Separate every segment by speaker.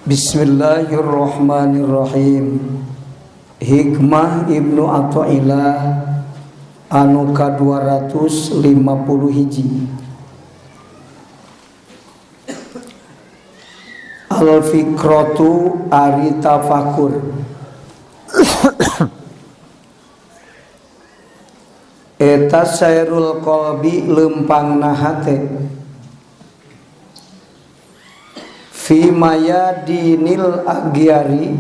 Speaker 1: Bismillahirrahmanirrahim. Hikmah Ibnu Athaillah anu ka 250 hiji. Al fikratu ari tafakur. Eta sairul qalbi lempangna hate. Fi mayadinil agyari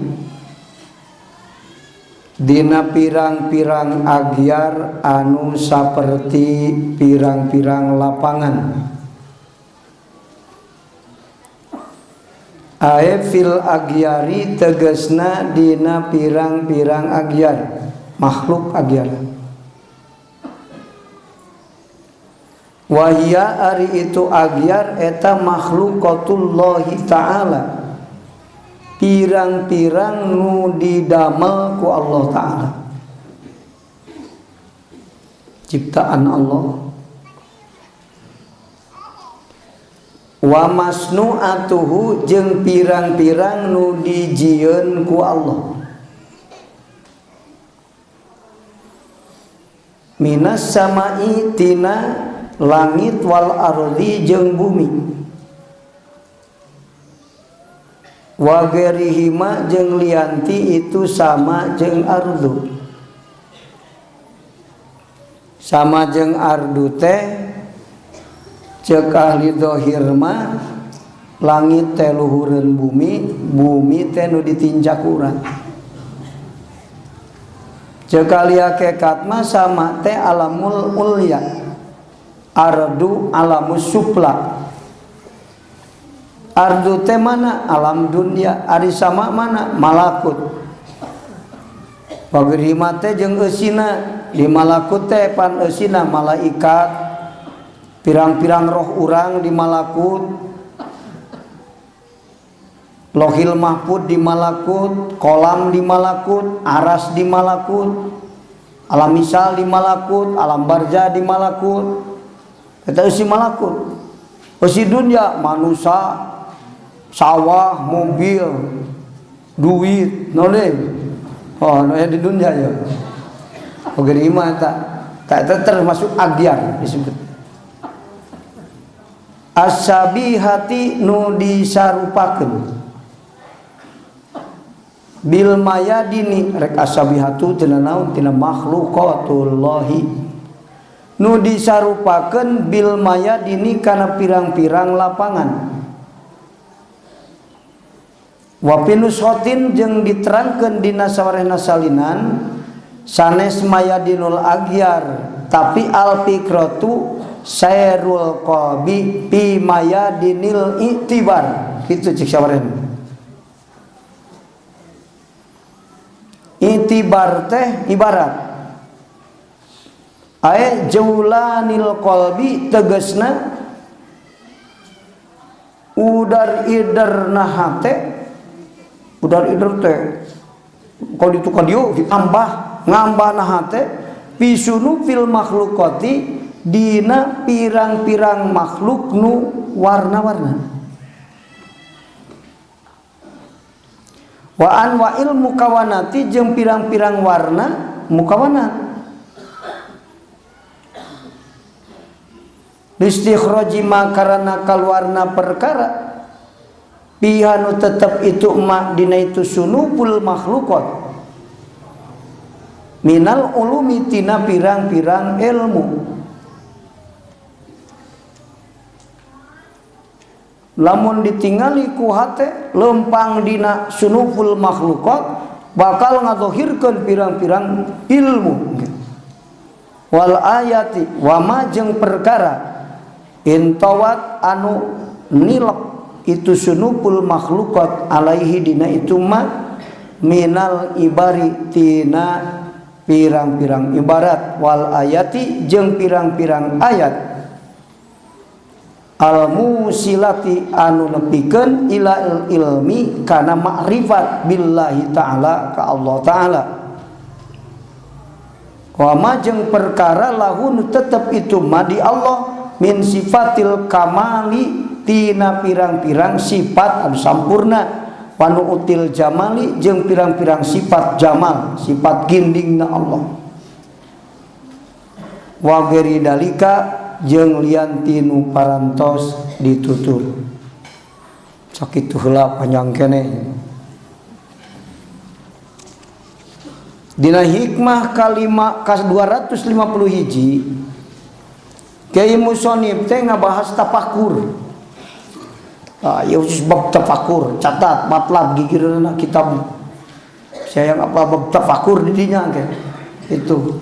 Speaker 1: dina pirang-pirang agyar anu saperti pirang-pirang lapangan. Ae fil agyari tegesna dina pirang-pirang agyar, makhluk agyar. Wahia ari itu agyar eta makhlukatullahi ta'ala, pirang-pirang nu didamel ku Allah ta'ala, ciptaan Allah. Wa masnu'atuhu jeung pirang-pirang nu dijieun ku Allah. Minas sama'i tina langit wal ardi jeung bumi, wa ghairihima jeung lianti itu sama jeung ardu. Sama jeung ardu teh ceuk ahli zahir mah langit teh luhureun bumi, bumi teh nu ditincak urang. Ceuk ahli hakikat mah sama teh alamul ulya, ardu alamus supla. Ardu teh mana? Alam dunia. Ari sama mana? Malakut. Wagerima teh jeung eusina. Di malakut teh pan eusina malaikat, pirang-pirang roh urang di malakut, Lohil Mahfud di malakut, kolam di malakut, aras di malakut, alam misal di malakut, alam barza di malakut. Eta eusi malakut. Eusi dunia manusia, sawah, mobil, duit, noleh. Oh, nu aya di dunia ya. Oge di imah eta. Ta eta termasuk agyar disebut. Asabihati nu disarupakeun bil mayadini, rek asabihatu tina naon? Tina makhlukatullahi nu disarupakeun bil mayadini kana pirang-pirang lapangan. Wa pinushotin jeung diterangkeun dina sawarehna salinan sanes mayadinul agyar, tapi al fikratu sairul qalbi fi mayadinil i'tibar. Kitu cik sawarehna. I'tibar teh ibarat. Ae jaulanil qalbi tegasna udar iderna hate, udar ider teh kalau itu ka dieu ditambah ngambahna hate pisunu fil makhlukati dina pirang-pirang makhluk nu warna-warna. Wa anwa'il mukawanati jeung pirang-pirang warna mukawanat. Istikhraji ma karana kaluarna perkara pihanu tetep itu ma dina itu sunupul makhluqat minal ulumi tina pirang-pirang ilmu. Lamun ditingali ku hate lempang dina sunupul makhluqat bakal ngadohirkeun pirang-pirang ilmu. Wal ayati wa ma jeung perkara intawat anu nilep itu sunupul makhluqat alaihi dina itu ma minal ibari tina pirang-pirang ibarat wal ayati jeung pirang-pirang ayat al musilati anu nepikeun ila ilmi kana ma'rifat billahi ta'ala ka Allah ta'ala. Wa ma jeung perkara lahu nu tetep itu ma di Allah min sifatil kamali tina pirang-pirang sifat anu sampurna Wanu util jamali jeung pirang-pirang sifat jamal, sifat gindingna Allah. Wa ghairi dalika jeung lian tinu parantos ditutur. Sakitu heula panjang keneh. Dina hikmah kalima kas 250 hiji Kiai Musonib teh ngabahas tafakur. Ah, ya khusus bab tafakur, catat matlab gigirna kitab. Saya yang apa bab tafakur di dinya ke. Itu.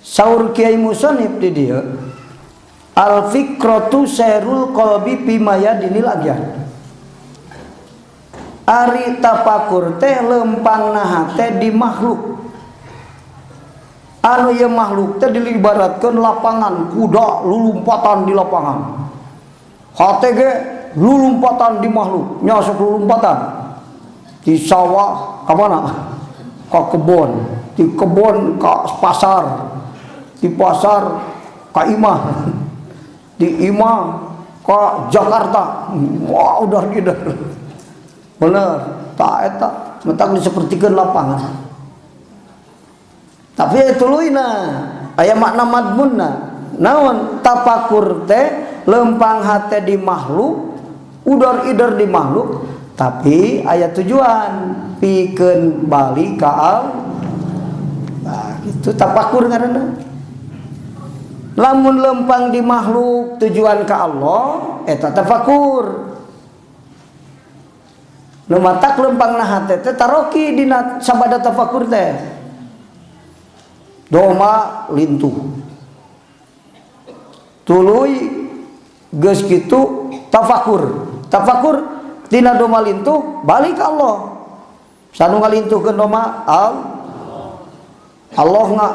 Speaker 1: Saur Kiai Musonib di dieu al fikratu sairul qalbi bimaya dinil agyar. Ari tafakur teh lempangna hate di makhluk. Anu ieu makhluk teh dilibaratkeun lapangan kuda lulumpatan di lapangan. Hate ge lulumpatan di makhluk, nya sok lulumpatan. Di sawah ka mana? Ka kebon, di kebon ka pasar, di pasar ka imah, di imah ka Jakarta. Wah, udah gitu. Bener, tak eta, mentak disepertikeun lapangan. Tapi tuluina aya makna madmunna. Naon tafakur teh lempang hate di makhluk, udar-idar di makhluk, tapi aya tujuan pikeun balik ka Allah. Nah, itu tafakur ngaranna. Lamun lempang di makhluk tujuan ka Allah, eta tafakur. Nu matak lempangna hate teh taroki dina sabada tafakur teh. Doma lintuh tuluy geus kitu tafakur. Tafakur tina doma lintuh balik ka Allah. Sanu ngalintuhkeun doma Allah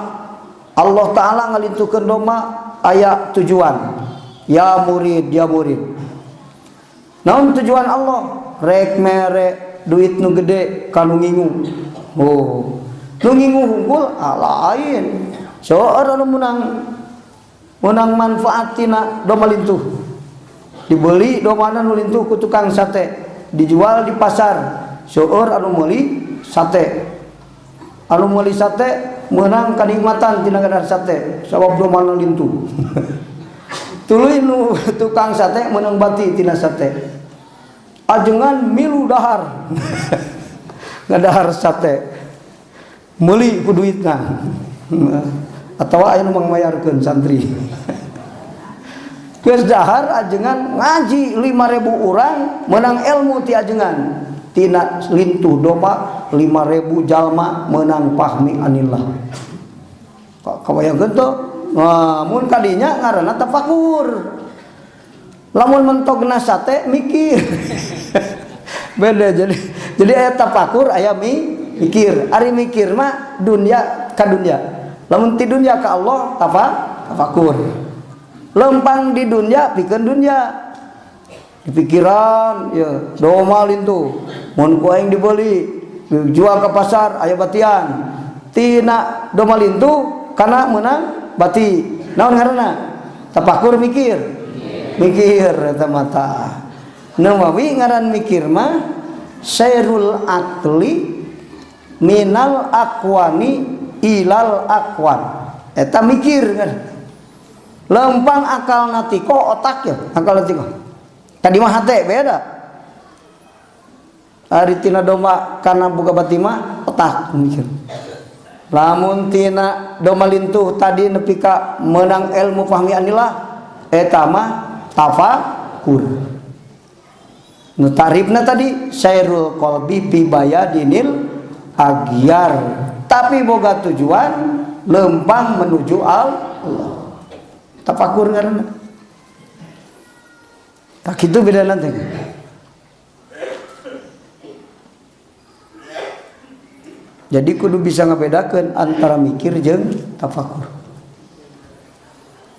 Speaker 1: Allah Ta'ala ngalintuhkeun doma aya tujuan. Ya murid, ya murid. Naon tujuan Allah? Rek mere duit nu gede ka nu ngingu. Oh, nu ngingu hungkul lain. Seueur anu menang manfaat tina doma lintuh. Dibeli domana nu lintuh ku tukang sate, dijual di pasar. Seueur anu meuli sate. Anu meuli sate menang kanikmatan tina kadar sate sabab domana lintuh. Tuluy nu tukang sate menang bati tina sate. Ajengan milu dahar. Ngadahar sate. Meuli ku duitna. Atawa aya nu mangmayarkeun santri. Geus dahar ajengan ngaji 5.000 urang menang ilmu ti ajengan. Tina lintuh doma 5.000 jalma menang pahmi anillah. Kabayangkeun teu? Nah, mun kadinya ngaranna tafakur. Lamun mentogna sate mikir. Beda jadi aya tafakur aya mikir. Ari mikir mah dunia ka dunia. Lamun ti dunia ka Allah tafakur. Lempang di dunia pikeun dunia. Di pikiran ya doma lintuh. Mun ku aing dibeli jual ke pasar aya batian. Tina doma lintuh kana meunang bati. Naon ngaranna? Tafakur mikir. Mikir eta mata. Nawawi ngaran mikir mah sairul akli minal akwani ilal akwan. Eta mikir kan. Lempang akal natiko otak ya, akal natiko. Tadi mah hate beda. Ari tina domba kana boga bati mah otak mikir. Lamun tina domba lintuh tadi nepi ka meunang ilmu fahmi anillah eta mah tafakur. Nu tarifna tadi sairul qalbi bi bayadinil agyar. Tapi boga tujuan lempang menuju Allah. Tafakur ngaranna. Tak itu beda nanti. Jadi kudu bisa ngabedakeun antara mikir jeung tafakur.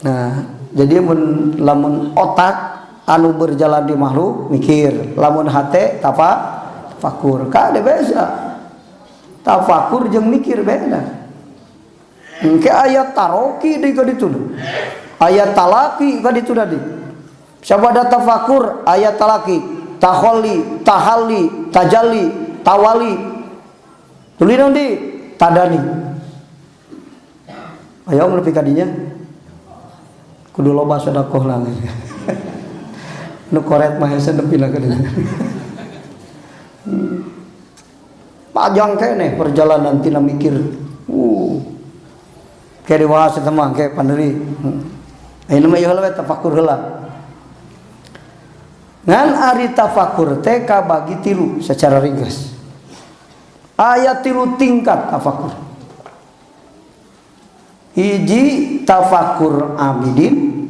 Speaker 1: Nah, jadi mun lamun otak anu berjalan di makhluk mikir, lamun hate tafakur. Kade beda. Tafakur jeung mikir beda. Engke aya taroki deui ka ditu. Aya talaki ka ditu tadi. Sabada tafakur aya talaki, taholli, tahalli, tajalli, tawali. Tuluy naon di? Tadani. Ayo nepi ka dinya. Kudu loba sedekah lah. Nu koret mah hese nepi lah ka dinya. Panjang keneh perjalanan tina mikir. Kayak dibahas eta mah kayak panderi. Ayeuna mah ieu heula we tafakur heula. Ngan ari tafakur teh kabagi tilu secara ringkas. Aya tilu tingkat tafakur. Hiji tafakur abidin,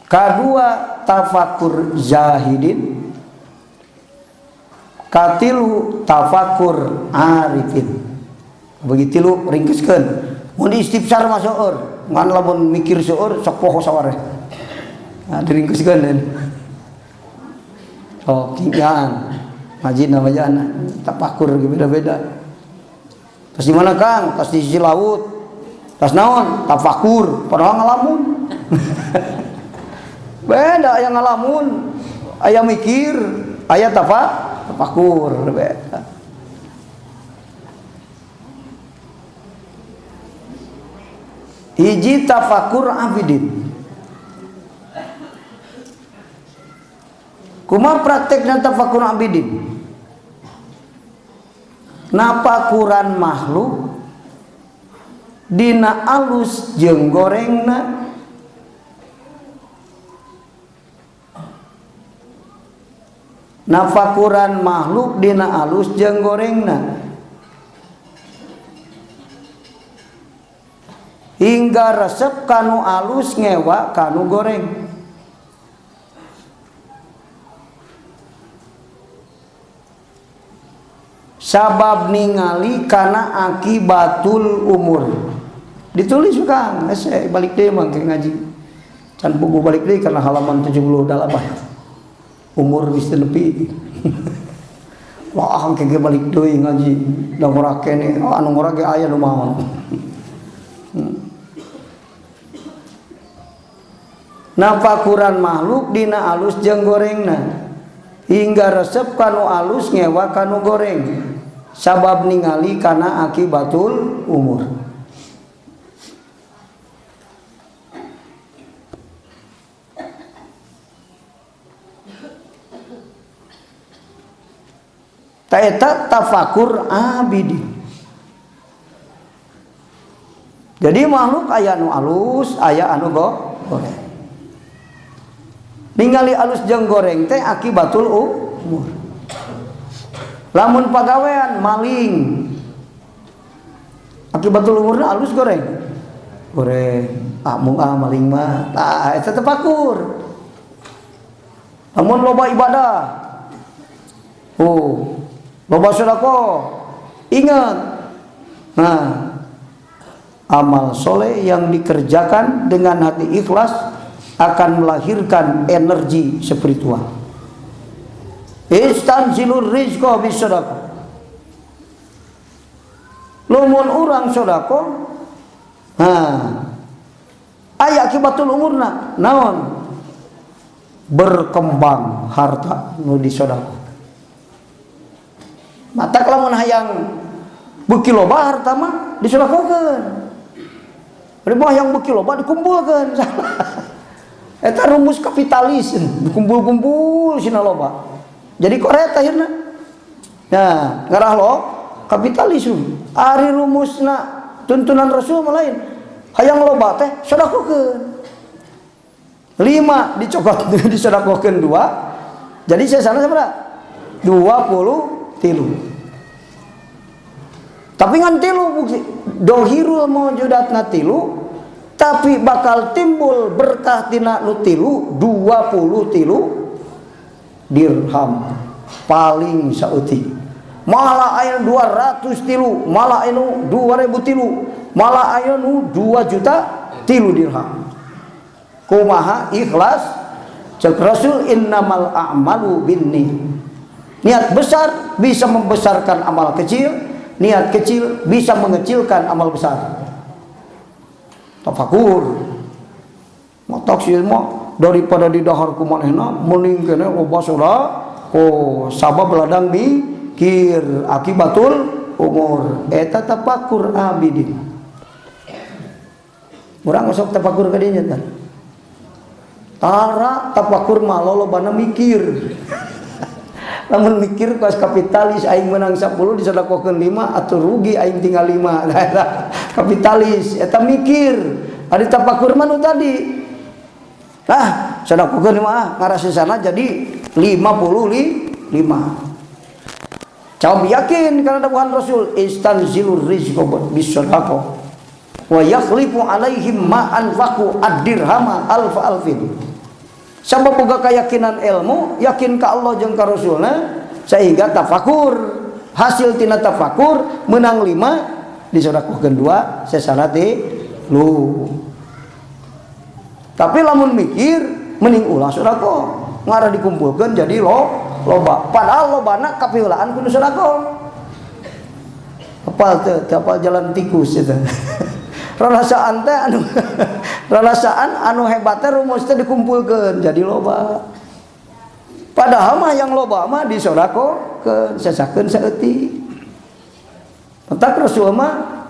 Speaker 1: kadua tafakur zahidin, katilu tafakur arifin. Bagi tilu ringkeskeun. Mun istifsar mah seueur, ngan lamun mikir seueur sok poho sawareh. Nah, diringkeskeun deun. Sok kian ngaji namanya tafakur ge beda-beda. Tas di mana Kang? Tas di sisi laut. Tas naon? Tafakur, padahal ngalamun. Beda aya ngalamun, aya mikir, aya tafakur beda. Hiji tafakur abidin. Kumaha praktekna tafakur abidin? Napakuran makhluk dina alus jeung gorengna, nafakuran makhluk dina alus jeung gorengna hingga resep kanu alus ngewa kanu goreng. Sabab ningali kana akibatul umur. Ditulis Kang, hese balik deui mah ke ngaji. Can buku balik deui kana halaman 78. Umur geus nepi. Wah, engke ge balik deui ngaji. Da ngora keneh, anu ngora ge aya nu maon. Nafakuran makhluk dina alus jeung gorengna hingga resep kanu alus ngewa kanu goreng. Sabab ningali kana akibatul umur. Taeta tafakur abidi. Jadi makhluk aya anu alus, aya anu goreng. Ningali alus jeung goreng teh akibatul umur. Lamun pagawean maling, akibatul umurna alus goreng. Goreng, ah mung ah maling mah. Tah eta tafakur. Lamun loba ibadah. Oh, loba sedekah. Ingat. Nah, amal soleh yang dikerjakan dengan hati ikhlas akan melahirkan energi spiritual. Istanzilur rizqa bisedekah. Lumun urang sedekah, nah, aya akibatul umurna naon? Berkembang harta nu disedekah. Matak lamun hayang beuki loba harta mah disedekahkeun. Ari mah hayang beuki loba dikumpulkeun. Eta rumus kapitalis, dikumpul-kumpul sina loba. Jadi koret akhirna. Nah, ngarah lo kapitalis. Ari rumusna tuntunan Rasul mah lain. Hayang loba teh sedekahkeun. 5 dicokot disedekahkeun 2. Jadi sesana sabaraha? 23. Tapi ngan tilu bukti dohirul maujudatna tilu, tapi bakal timbul berkah tina nu tilu 23 dirham paling saeutik. Malah aya 200 tilu, malah aya 2000 tilu, malah aya nu 2 juta tilu dirham. Kumaha ikhlas? Cek Rasul innamal a'malu binniyat. Niat besar bisa membesarkan amal kecil, Niat kecil bisa mengecilkan amal besar. Tafakur. Matak sieun mah daripada didahar ku manehna mending keneh loba sedekah. Sabab ladang mikir akibatul umur. Eta tafakur abidin. Urang sok tafakur ka dinya tah. Tara tafakur mah lolobana mikir. Lamun mikir pas kapitalis aing menang 10 disedakohkeun 5 atau rugi aing tinggal 5. Kapitalis eta mikir. Ari tafakur mah nu tadi. Nah, sedakohkeun 5 ngarasana jadi 55. Jawab yakin karena dawuhan Rasul istanzilur rizqa bisadaqah wa yakhlifu alaihim ma anfaqu ad-dirhama alfa alfin. Sabab boga keyakinan ilmu, yakin ka Allah jeung ka Rasulna sehingga tafakur. Hasil tina tafakur menang 5 disedekahkeun 2 sesana 3. Tapi lamun mikir mending ulah sedekah, ngarah dikumpulkeun jadi loba. Padahal lobana kapiheulaan kudu sedekah. Apal teu, teu apal jalan tikus eta. Rarasaan teh anu rarasaan anu hebat teh rumus teh dikumpulkeun jadi loba. Padahal mah yang loba mah disodakokeun, sesakeun saeutik. Entak Rasul mah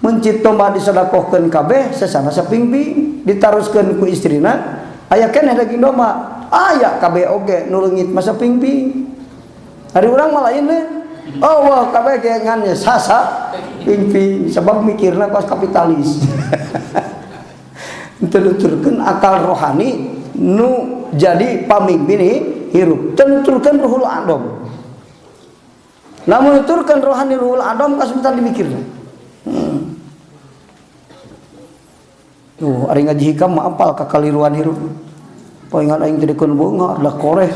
Speaker 1: mencit domba disodakohkeun kabeh sesana sapingping ditaruskeun ku istrina aya keneh daging domba aya kabeh oge nu leungit mah sapingping. Ari urang mah lain deh. Oh wah kabeh ge ngan sasa pingping sebab mikirna kos kapitalis. Teu nuturkeun akal rohani nu jadi pamimpin hirup. Teu nuturkeun ruhul adom. Lamun nuturkeun rohani ruhul adom kasebutan dimikirna. Tuh ari ngaji hikam mah apal kakaliruan hirup. Palingan aing teh dikeun beunghar lah koreh.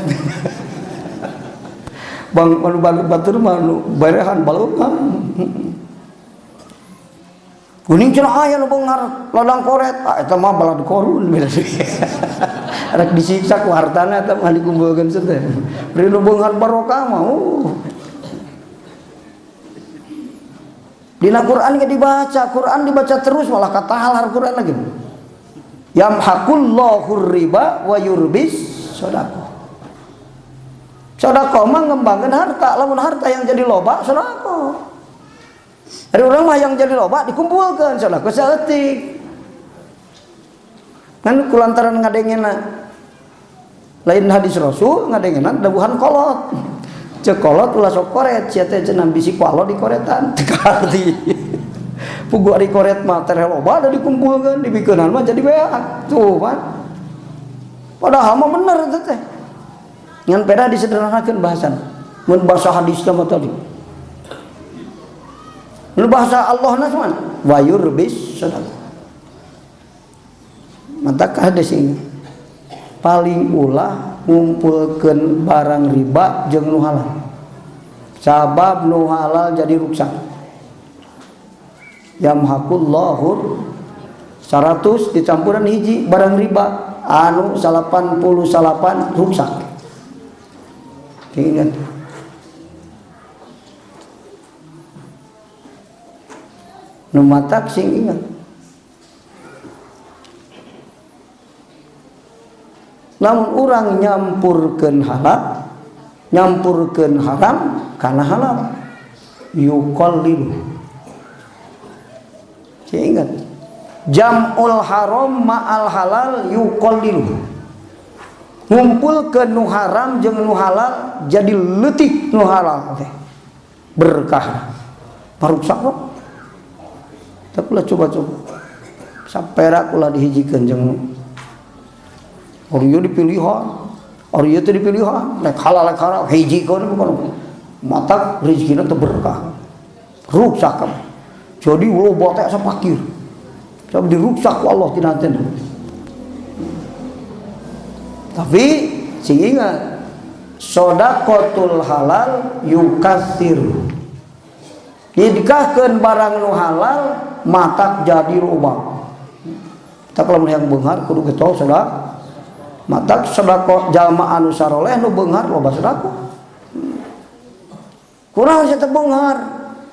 Speaker 1: Bang anu batur mah nu berehan balungan. Kuning cenah aya nu beunghar ladang koret, ah eta mah balad korun beda deui. Rek disiksa ku hartana eta mah dikumpulkeun teh. Beri nu beunghar barokah mah. Dina Quran ge dibaca, Quran dibaca terus malah katahalar Quran lagi. Yamhaqullahu riba wa yurbis sedekah. Sedekah mah ngembangkeun harta, lamun harta yang jadi loba sedekah. Ari urang mah yang jadi loba dikumpulkeun sedekah saeutik. Kan kulantaran ngadengena lain hadis Rasul ngadengena dawuhan kolot. Ceuk kolot ulah sok koret sia teh cenah bisi ku Allah dikoretan. Teu kaarti. Pugu ari koret mah tereh loba da dikumpulkeun dibikeunan mah jadi beak. Tuh kan. Padahal mah bener eta teh. Ngan peda disederhanakeun bahasan. Mun bahasa hadis mah tadi. Mun bahasa Allahna cuman wa yurbis sedekah. Mata hadis ini paling ulah ngumpulkeun barang riba jeung nu halal. Sabab nu halal jadi ruksak. Yamhaqullahu 100 dicampuran hiji barang riba anu 88 ruksak. Ingat. Nu matak sing ingat. Lamun urang nyampurkeun halal, nyampurkeun haram kana halal, yuqallilu. Sing ingat. Jam'ul haram ma'al halal yuqallilu. Ngumpulkeun nu haram jeung nu halal jadi leutik nu halal teh. Berkah. Paruksak kok. Tapi ulah coba-coba. Saperak ulah dihijikeun jeung Ari ieu dipilihan. Ari ieu teh dipilihan, rek halal rek haram hijikeun bukan. Matak rezekina teu berkah. Ruksak kabeh. Jadi loba teh asa fakir. Sabab diruksak ku Allah tina teh. Tapi sing ingat sedaqatul halal yukatsir. Didekahkeun barang nu halal matak jadi loba. Tak lamun yang beunghar kudu getol sedekah. Matak sedekah jalma anu saroleh nu beunghar loba sedekah. Kurang sia teh beunghar.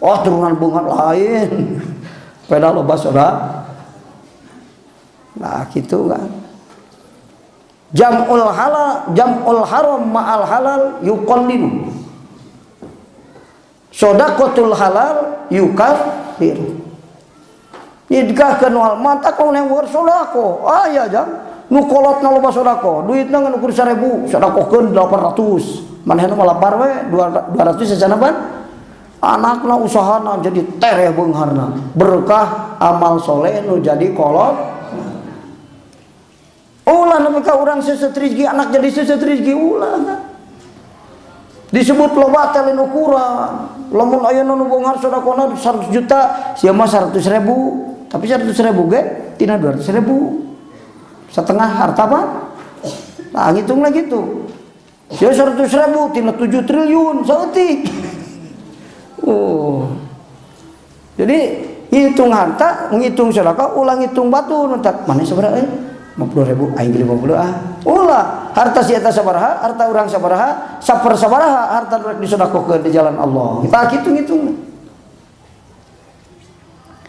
Speaker 1: Oh turunan beunghar lain. Peda loba soda. Nah gitu kan. Jam'ul halal, jam'ul haram ma'al halal yuqallilu. Shadaqatul halal yukafir. Nyidkahkeun wal mata kalau yang war sodako. Aya jang nu kolotna loba sodako, duitna ngan ukur 1000, sodakohkeun 800. Manehna mah lapar we 200 sasana pan. Anakna usahana jadi tereh beungharna. Berkah amal soleh nu jadi kolot. Ulah nepi ka urang seuseut rezeki, anak jadi seuseut rezeki ulah. Disebut loba teh lain ukuran. Lamun aya nu beunghar sodakona 100 juta, sia mah 100 ribu. Tapi 100 ribu ge tina 200 ribu. Setengah harta apa? Nah, ngitunglah gitu. Sia 100 ribu tina 7 triliun saeutik. Oh. Jadi hitung harta, ngitung sedekah, ulah ngitung batu nu mana sabaraha euy? 50 ribu, aing 50 ah. Ulah, harta si eta sabaraha, harta urang sabaraha, saper sabaraha harta nu disedekahkeun di jalan Allah. Kita hitung-hitung.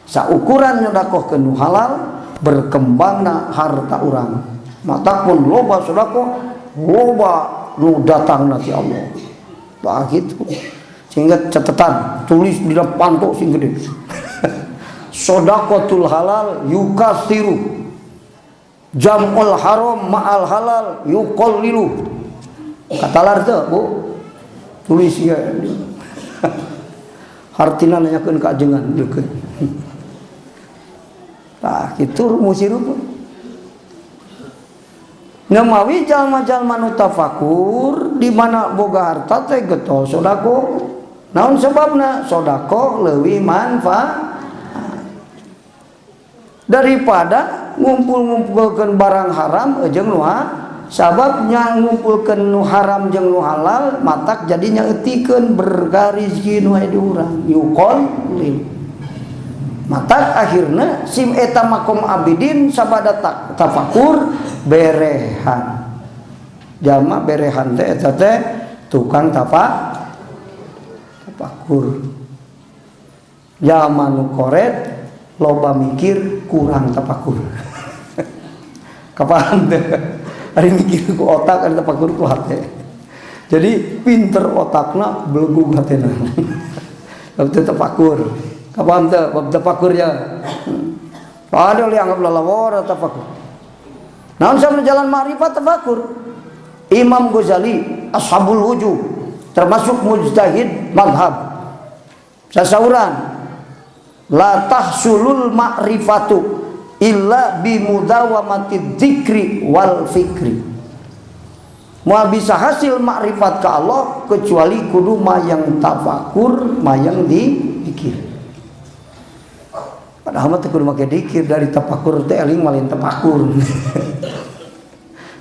Speaker 1: Saukuran nyedakohkeun nu halal, berkembangna harta urang. Matak pun loba sedekah, loba nu datangna ti Allah. Bah gitu. Sehingga catatan tulis di dalam panto sing gede. Shadaqatul halal yukasiru. Jam'ul haram ma'al halal yuqallilu. Katalar teu, Bu. Tulis ya. Hartina nanyakeun ka ajengan deukeut. Tah kitu rumus hirup. Ngemawi jalma-jalma nu tafakur di mana boga harta teh getol sedekah. Naon sebabna? Sedekah leuwih manfaat daripada ngumpul-ngumpulkeun barang haram jeung nu sababnya ngumpulkeun nu haram jeung nu halal matak jadi nyaeutikeun berkah rezeki nu aya di urang yuqallil. Matak akhirna sim eta makom abidin sabada tafakur berehan. Jalma berehan teh eta teh tukang tafakur. Jalma nu koret loba mikir kurang tafakur. Kapan teh? Ari mikir ku otak, ari tafakur ku hate. Jadi pinter otakna belegug hatena. Bab teu tafakur. Kapan teh bab tafakur ya? Ada yang anggap lalawara tafakur. Naon sampe jalan ma'rifat tafakur. Imam Ghazali ashabul wujuh termasuk mujtahid madhab. Sasauran la tahsulul ma'rifatu illa bimudawamati dzikri wal fikri. Moal bisa hasil makrifat ke Allah kecuali kudu mayang tafakur, mayang dikir. Padahal mah teu kudu make dikir, dari tafakur teh eling malin tafakur.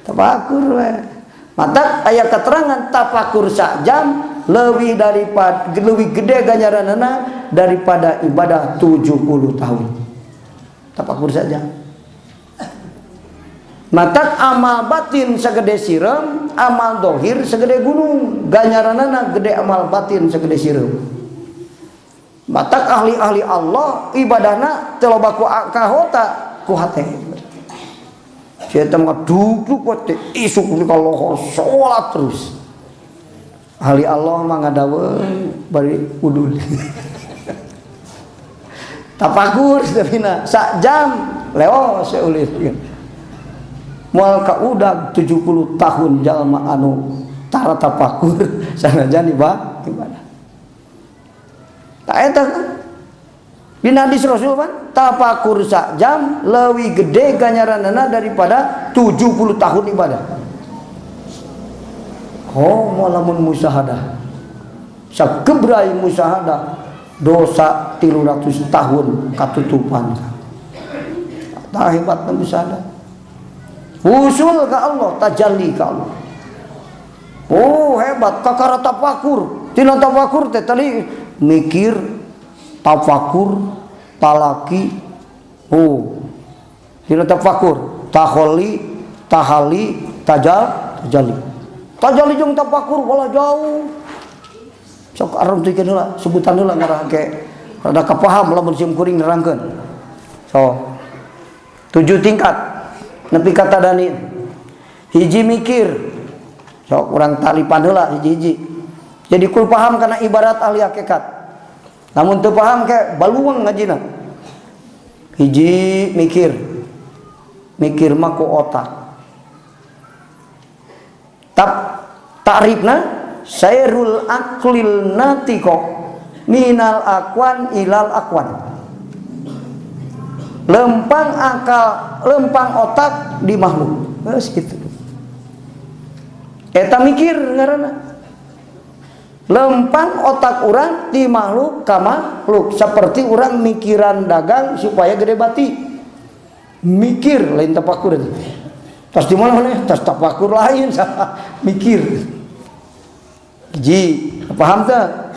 Speaker 1: Tafakur we. Matak aya keterangan tafakur sak jam lebih daripada lebih gede ganjaranana daripada ibadah 70 tahun. Tafakur saja. Matak amal batin segede sireum, amal dohir segede gunung. Ganjaranana gede amal batin segede sireum. Matak ahli-ahli Allah ibadahna teu loba ku kahota ku hate. Sia teh mah duduk we teh isuk ka lohor salat terus. Ahli Allah mah ngadaweung bari udul. Tafakur sabina sak jam leos ulin. Moal ka udag 70 tahun jalma anu tara tafakur sanajan ibadah. Tak eta kan? Dina hadis Rasul kan tafakur sak jam leuwih gede ganjaranana daripada 70 tahun ibadah. Oh, lamun musyahadah. Sagebrai musyahadah dosa 300 tahun katutupan. Tak hebat musyahadah. Usul ke Allah, tajalli ke Allah. Oh, hebat kakara tafakur. Tina tafakur teh tadi mikir, tafakur, talaki. Oh. Tina tafakur, taholi, tahali, tajal, tajalli. Tajalli jeung tafakur wala jauh. Sok arentuykeun heula, sebutan heula ngarah ke rada kapaham lamun sim kuring nerangkeun. So 7 tingkat nepi ka tadani. Hiji mikir. Sok urang talipan heula hiji-hiji. Jadi kul paham karena ibarat ahli hakikat. Namun teu paham ke baluang ngajina. Hiji mikir. Mikir mah ku otak. Tap ta'rifna sairul aqlil natiqo minal akwan ilal akwan. Lempang akal, lempang otak di makhluk. Geus kitu. Eta mikir ngaranna. Lempang otak urang di makhluk ka makhluk, seperti urang mikiran dagang supaya gede bati. Mikir lain tafakur itu. Tas di mana mana? Tas tafakur lain sama mikir. Ji, paham tak?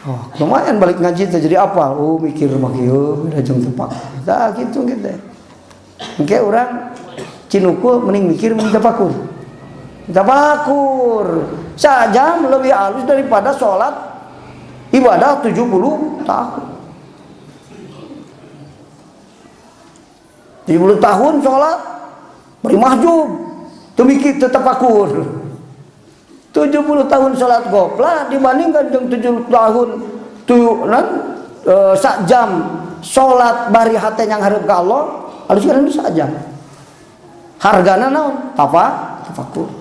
Speaker 1: Oh, lumayan balik ngaji teh jadi apa? Oh, mikir mah kieu beda jeung tafakur. Tah kitu kitu. Engke urang cinukul mending mikir mending tafakur. Tafakur sajam lebih halus daripada sholat ibadah 70 tahun. 70 tahun sholat beri mahjub teu mikir teu tafakur. 70 tahun sholat goplah dibandingkan dengan 70 tahun sak jam sholat bari hate yang hareup ka Allah halus kan sak jam. Hargana naon? Tafakur.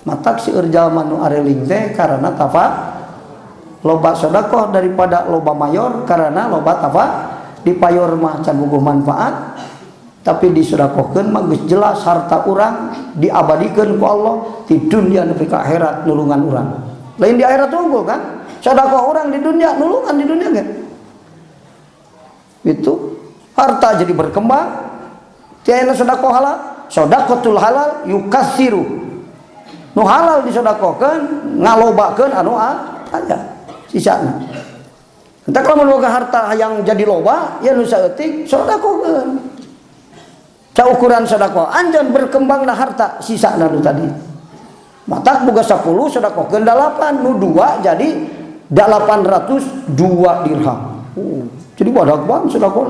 Speaker 1: Matak seueur jalma nu areling teh karena tafa loba sedekah daripada loba mayor, karena loba tafa di payor mah can bogoh manfaat, tapi disedekahkeun mah geus jelas harta urang diabadikeun ku Allah di dunia nepi ka akhirat nulungan urang. Lain di akhirat unggul kan? Sedekah urang di dunia nulungan di dunia kan? Itu harta jadi berkembang. Tiada sedekah halal, sedekatul halal yukatsiru. Nu halal disedekahkeun ngalobakeun anu aya sisana. Entah kalau boga harta yang jadi loba ya nu saeutik sedekahkeun. Saukuran sedekah anjeun berkembangna harta sisana nu tadi. Matak boga 10 sedekahkeun 8, nu 2 jadi 802 dirham. Jadi badak banget sedekah.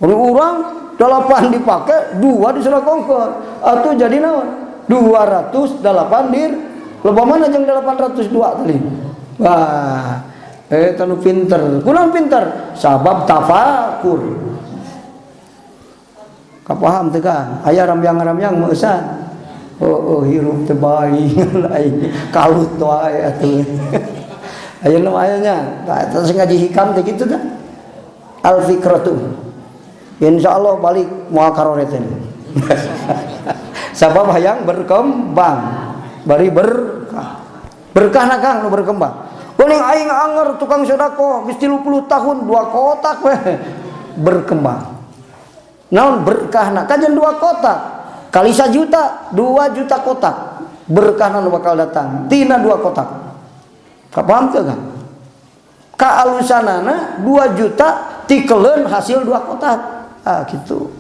Speaker 1: Ari urang 8 dipake, 2 disedekahkeun. Atuh jadi naon? 208 dir. Loba mana jeung 802 tadi? Wah, eta nu pinter. Kunaon pinter? Sabab tafakur. Kapaham teu kan? Aya ramyang-ramyang meusan. Oh, hirup teh bae aing kalut wae atuh. Aya nu aya nya. Tah eta sing ngaji hikam teh kitu tah. Al fikratu. Insyaallah balik moal karoreteun. Sabab hayang berkembang, bari berkah. Berkah na Kang nu berkembang. Kuning aing anger tukang sedekah geus 30 tahun 2 kotak we berkembang. Naon berkahna? Kajen 2 kotak kali 1 juta, 2 juta kotak. Berkahna nu bakal datang tina 2 kotak. Kapaham teu Kang? Kaalusanana 2 juta tikeleun hasil 2 kotak. Ah gitu.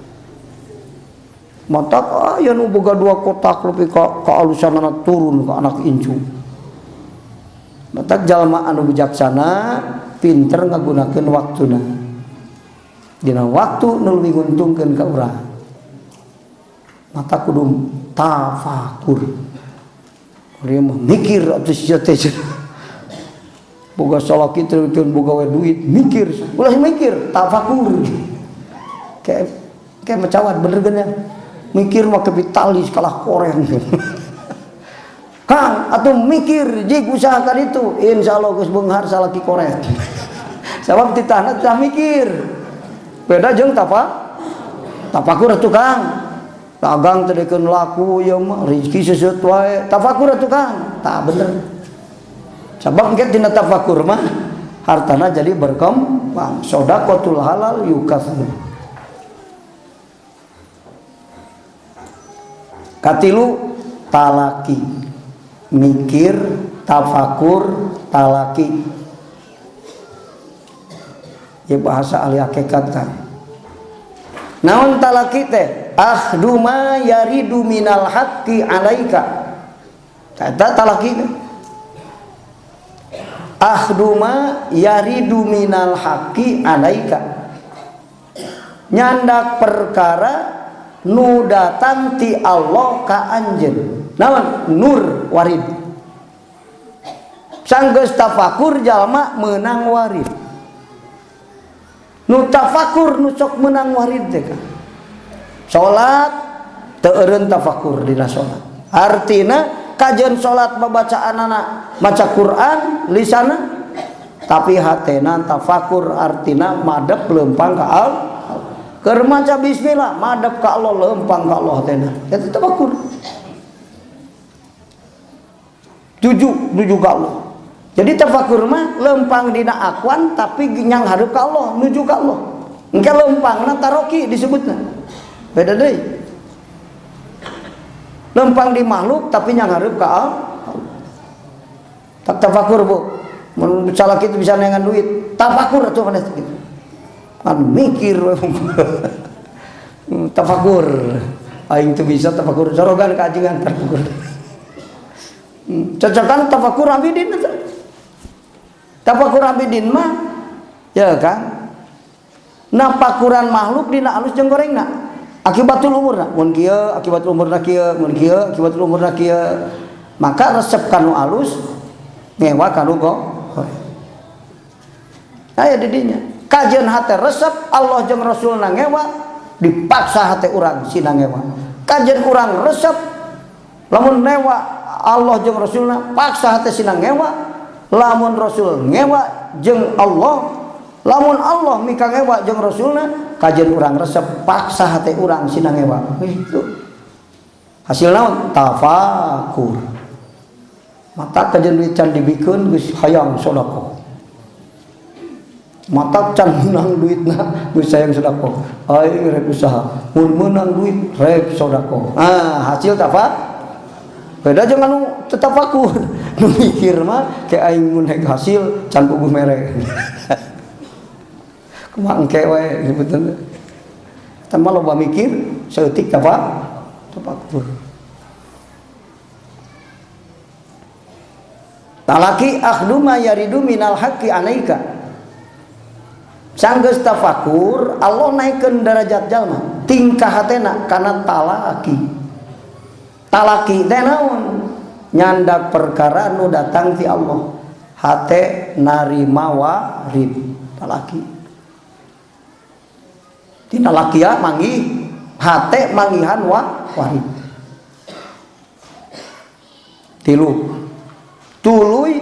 Speaker 1: Matak aya nu boga 2 kotak lebih kaalusanana turun ka anak incu. Matak jalma anu bijaksana pinter ngagunakeun waktuna. Dina waktu nu leuwih nguntungkeun ka urang. Mata kudu tafakur. Urang mah mikir atuh sia teh. Boga salaki teh boga we duit, mikir. Ulah mikir, tafakur. Kayak mecawat bener kan ya. Mikir mah kapitalis kalah koreng. Kang, atuh mikir jig usahakan itu, insyaallah geus beunghar salaki koreng. Sabab titahna tah mikir. Beda jeung tafakur atuh Kang. Dagang teh deukeun laku ieu mah rezeki seuseup wae. Tafakur atuh Kang. Tah bener. Sabab engke tina tafakur mah hartana jadi berkembang. Shadaqatul halal yukatsir. Katilu talaki, mikir, tafakur, talaki. Ya bahasa ahli hakikat kan. Naon talaki teh? Akhdu ma yaridu minal haqqi alaika. Eta talaki teh. Akhduma yaridu minal haqqi alaika, nyandak perkara nu datang ti Allah ka anjeun. Naon? Nur warid. Sanggeus tafakur jalma meunang warid. Nu tafakur nu sok meunang warid teh ka. Salat teu eureun tafakur dina salat. Artina kajian salat babacaanana maca Quran lisana tapi hatena tafakur, artina madep lempang ka Allah. Keur maca bismillah madep ka Allah, lempang ka Allah hatena. Eta tafakur. Tuju ka Allah. Jadi tafakur mah lempang dina akuan tapi nyang hareup ka Allah, nuju ka Allah. Engke lempangna taroki disebutna. Beda deui. Lempang di makhluk tapi nyang hareup ka Allah. Tak tafakur bu. Mun salah kitu bisa neangan duit. Tafakur atuh maneh kitu. Kan mikir tafakur. Aing teu bisa tafakur. Sorogan ka ajengan tafakur. Cocokan tafakur abidin eta. Tafakur abidin mah ya kan. Napakuran makhluk dina alus jeung gorengna. Akibatul umurna mun kieu, akibatul umurna kieu, mun kieu, akibatul umurna kieu. Maka resep kanu alus ngewa kanu goreng. Aya di dinya. Kajian hate resep Allah jeung Rasulna ngewa, dipaksa hate urang sina ngewa. Kajian urang resep lamun newa Allah jeung Rasulna paksa hate sina ngewa, lamun Rasul ngewa jeung Allah, lamun Allah mika ngewa jeung Rasulna, kajian urang resep paksa hate urang sina ngewa. Itu hasil naon? Tafakur. Mata kajian duit can dibikeun geus hayang sedekah. Mata can menang duitna geus hayang sedekah. Aing rek usaha, mun menang duit rek sedekah. Ah, hasil tafakur. Beda jeung anu teu tafakur. Nu mikir mah ke aing mun rek hasil can puguh mere. Kumaha engke we sebutna. Eta mah loba mikir saeutik tafakur. Talaki akhdu ma yaridu minal haqqi alaika. Sanggeus tafakur Allah naikkeun derajat jalma tingkah hatena kana talaki. Talaki teh naon? Nyandak perkara nu datang ti Allah. Hate narima warid talaki. Tina lakia manggih hate manggihan warid. Tilu. Tuluy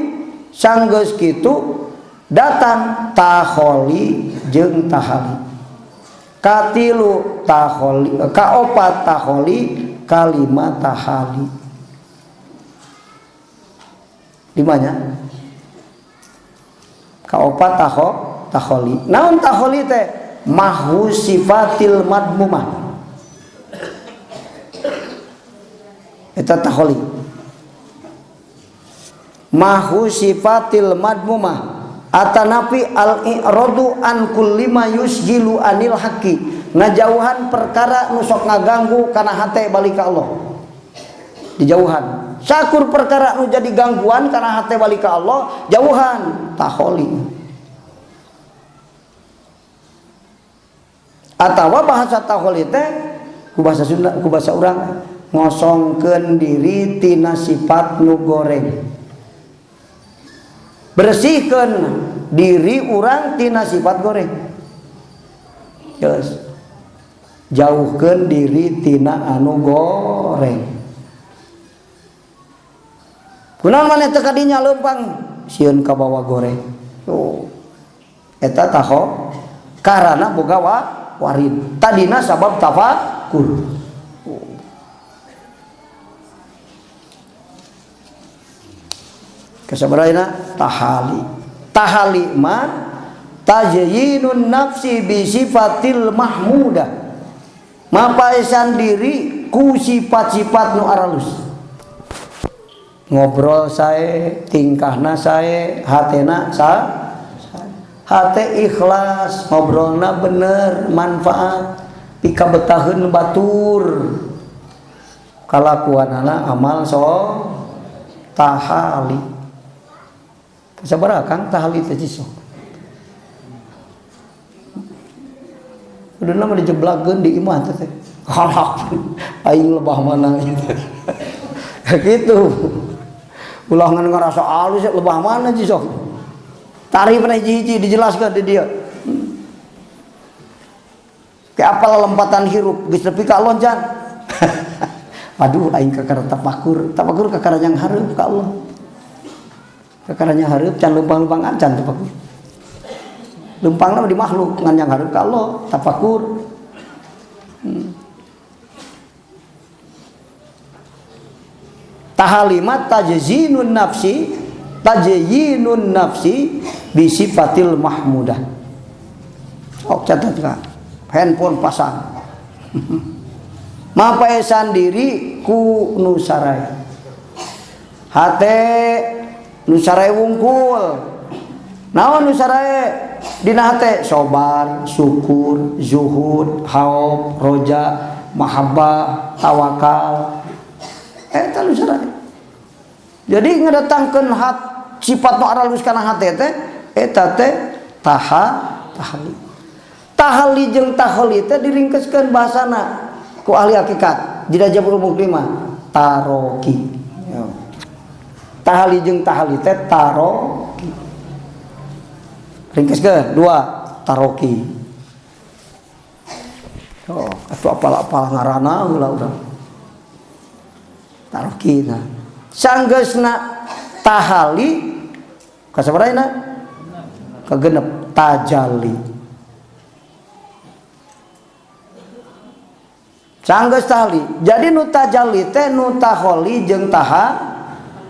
Speaker 1: sanggeus kitu datang taholi jeung tahali. Katilu taholi, kaopat taholi, kalima tahali. Limanya kaopat taholi. Naon taholi teh? Mahu sifatil madmumah. Eta taholi. Mahu sifatil madmumah atanapi al-i'radu an kulli ma yusjilu anil haqqi, ngajauhan perkara nu sok ngaganggu kana hate balik ka Allah. Dijauhan. Sakur perkara nu jadi gangguan kana hate balik ka Allah, jauhan taholi. Atawa bahasa taholi teh ku bahasa Sunda, ku bahasa urang ngosongkeun diri tina sifat nu goreng. Bersihkan diri urang tina sifat goreng. Yes. Jauhkan diri tina anu goreng. Kunaon maneh teu kadinya leumpang sieun kabawa goreng. Tuh. Eta taho karana boga warid. Tadina sabab tafakur. Kasabaraina tahali. Tahali ma tazyinun nafsi bi sifatil mahmudah. Mapaesan diri ku sifat-sifat nu aralus. Ngobrol sae, tingkahna sae, hatena sa. Hate ikhlas, ngobrolna bener, manfaat, pikabetaheun batur. Kalakuanana amal so tahali. Sabaraha Kang tahali teh cisok. Kuduna mah dijeblagkeun di imah teh. Halak aing lebah mana gitu. Gitu. Ulah ngan ngarasa alus lebah mana cisok. Tarifna hiji-hiji dijelaskan di dia. Kayak apa lompatan hirup geus nepi ka loncan. Aduh aing kakara tapakur, tapakur kakara yang hareup ka Allah. Kakara yang hareup can leumpang-leumpang acan tapakur. Leumpangna di makhluk ngan yang hareup ka Allah, tapakur. Tahalimat tajzinun nafsi, tajyinun nafsi bi sifatil mahmudah. Sok catat ka. Handphone pasang. Mapaesan diri ku nu sarai. Hate nu sarai wungkul. Naon nu sarai dina hate? Sobar, syukur, zuhud, khauf, roja, mahabbah, tawakal. Eta nu sarai. Jadi ngadatangkeun hat sifat nu aralus kana hate teh eta teh tahali. Tahali jeung tahali teh diringkeskeun bahasana ku ahli hakikat dina Jabul Mukrimah taroki. Tahali jeung tahali teh taroki. Ringkeskeun dua taroki. Oh, atuh apal-apal ngaranna heula urang. Taroki nah. Sanggeusna tahali kasabaraha kagenep tajali. Sanggeus tahali. Jadi nu tajali teh nu taholi jeung taha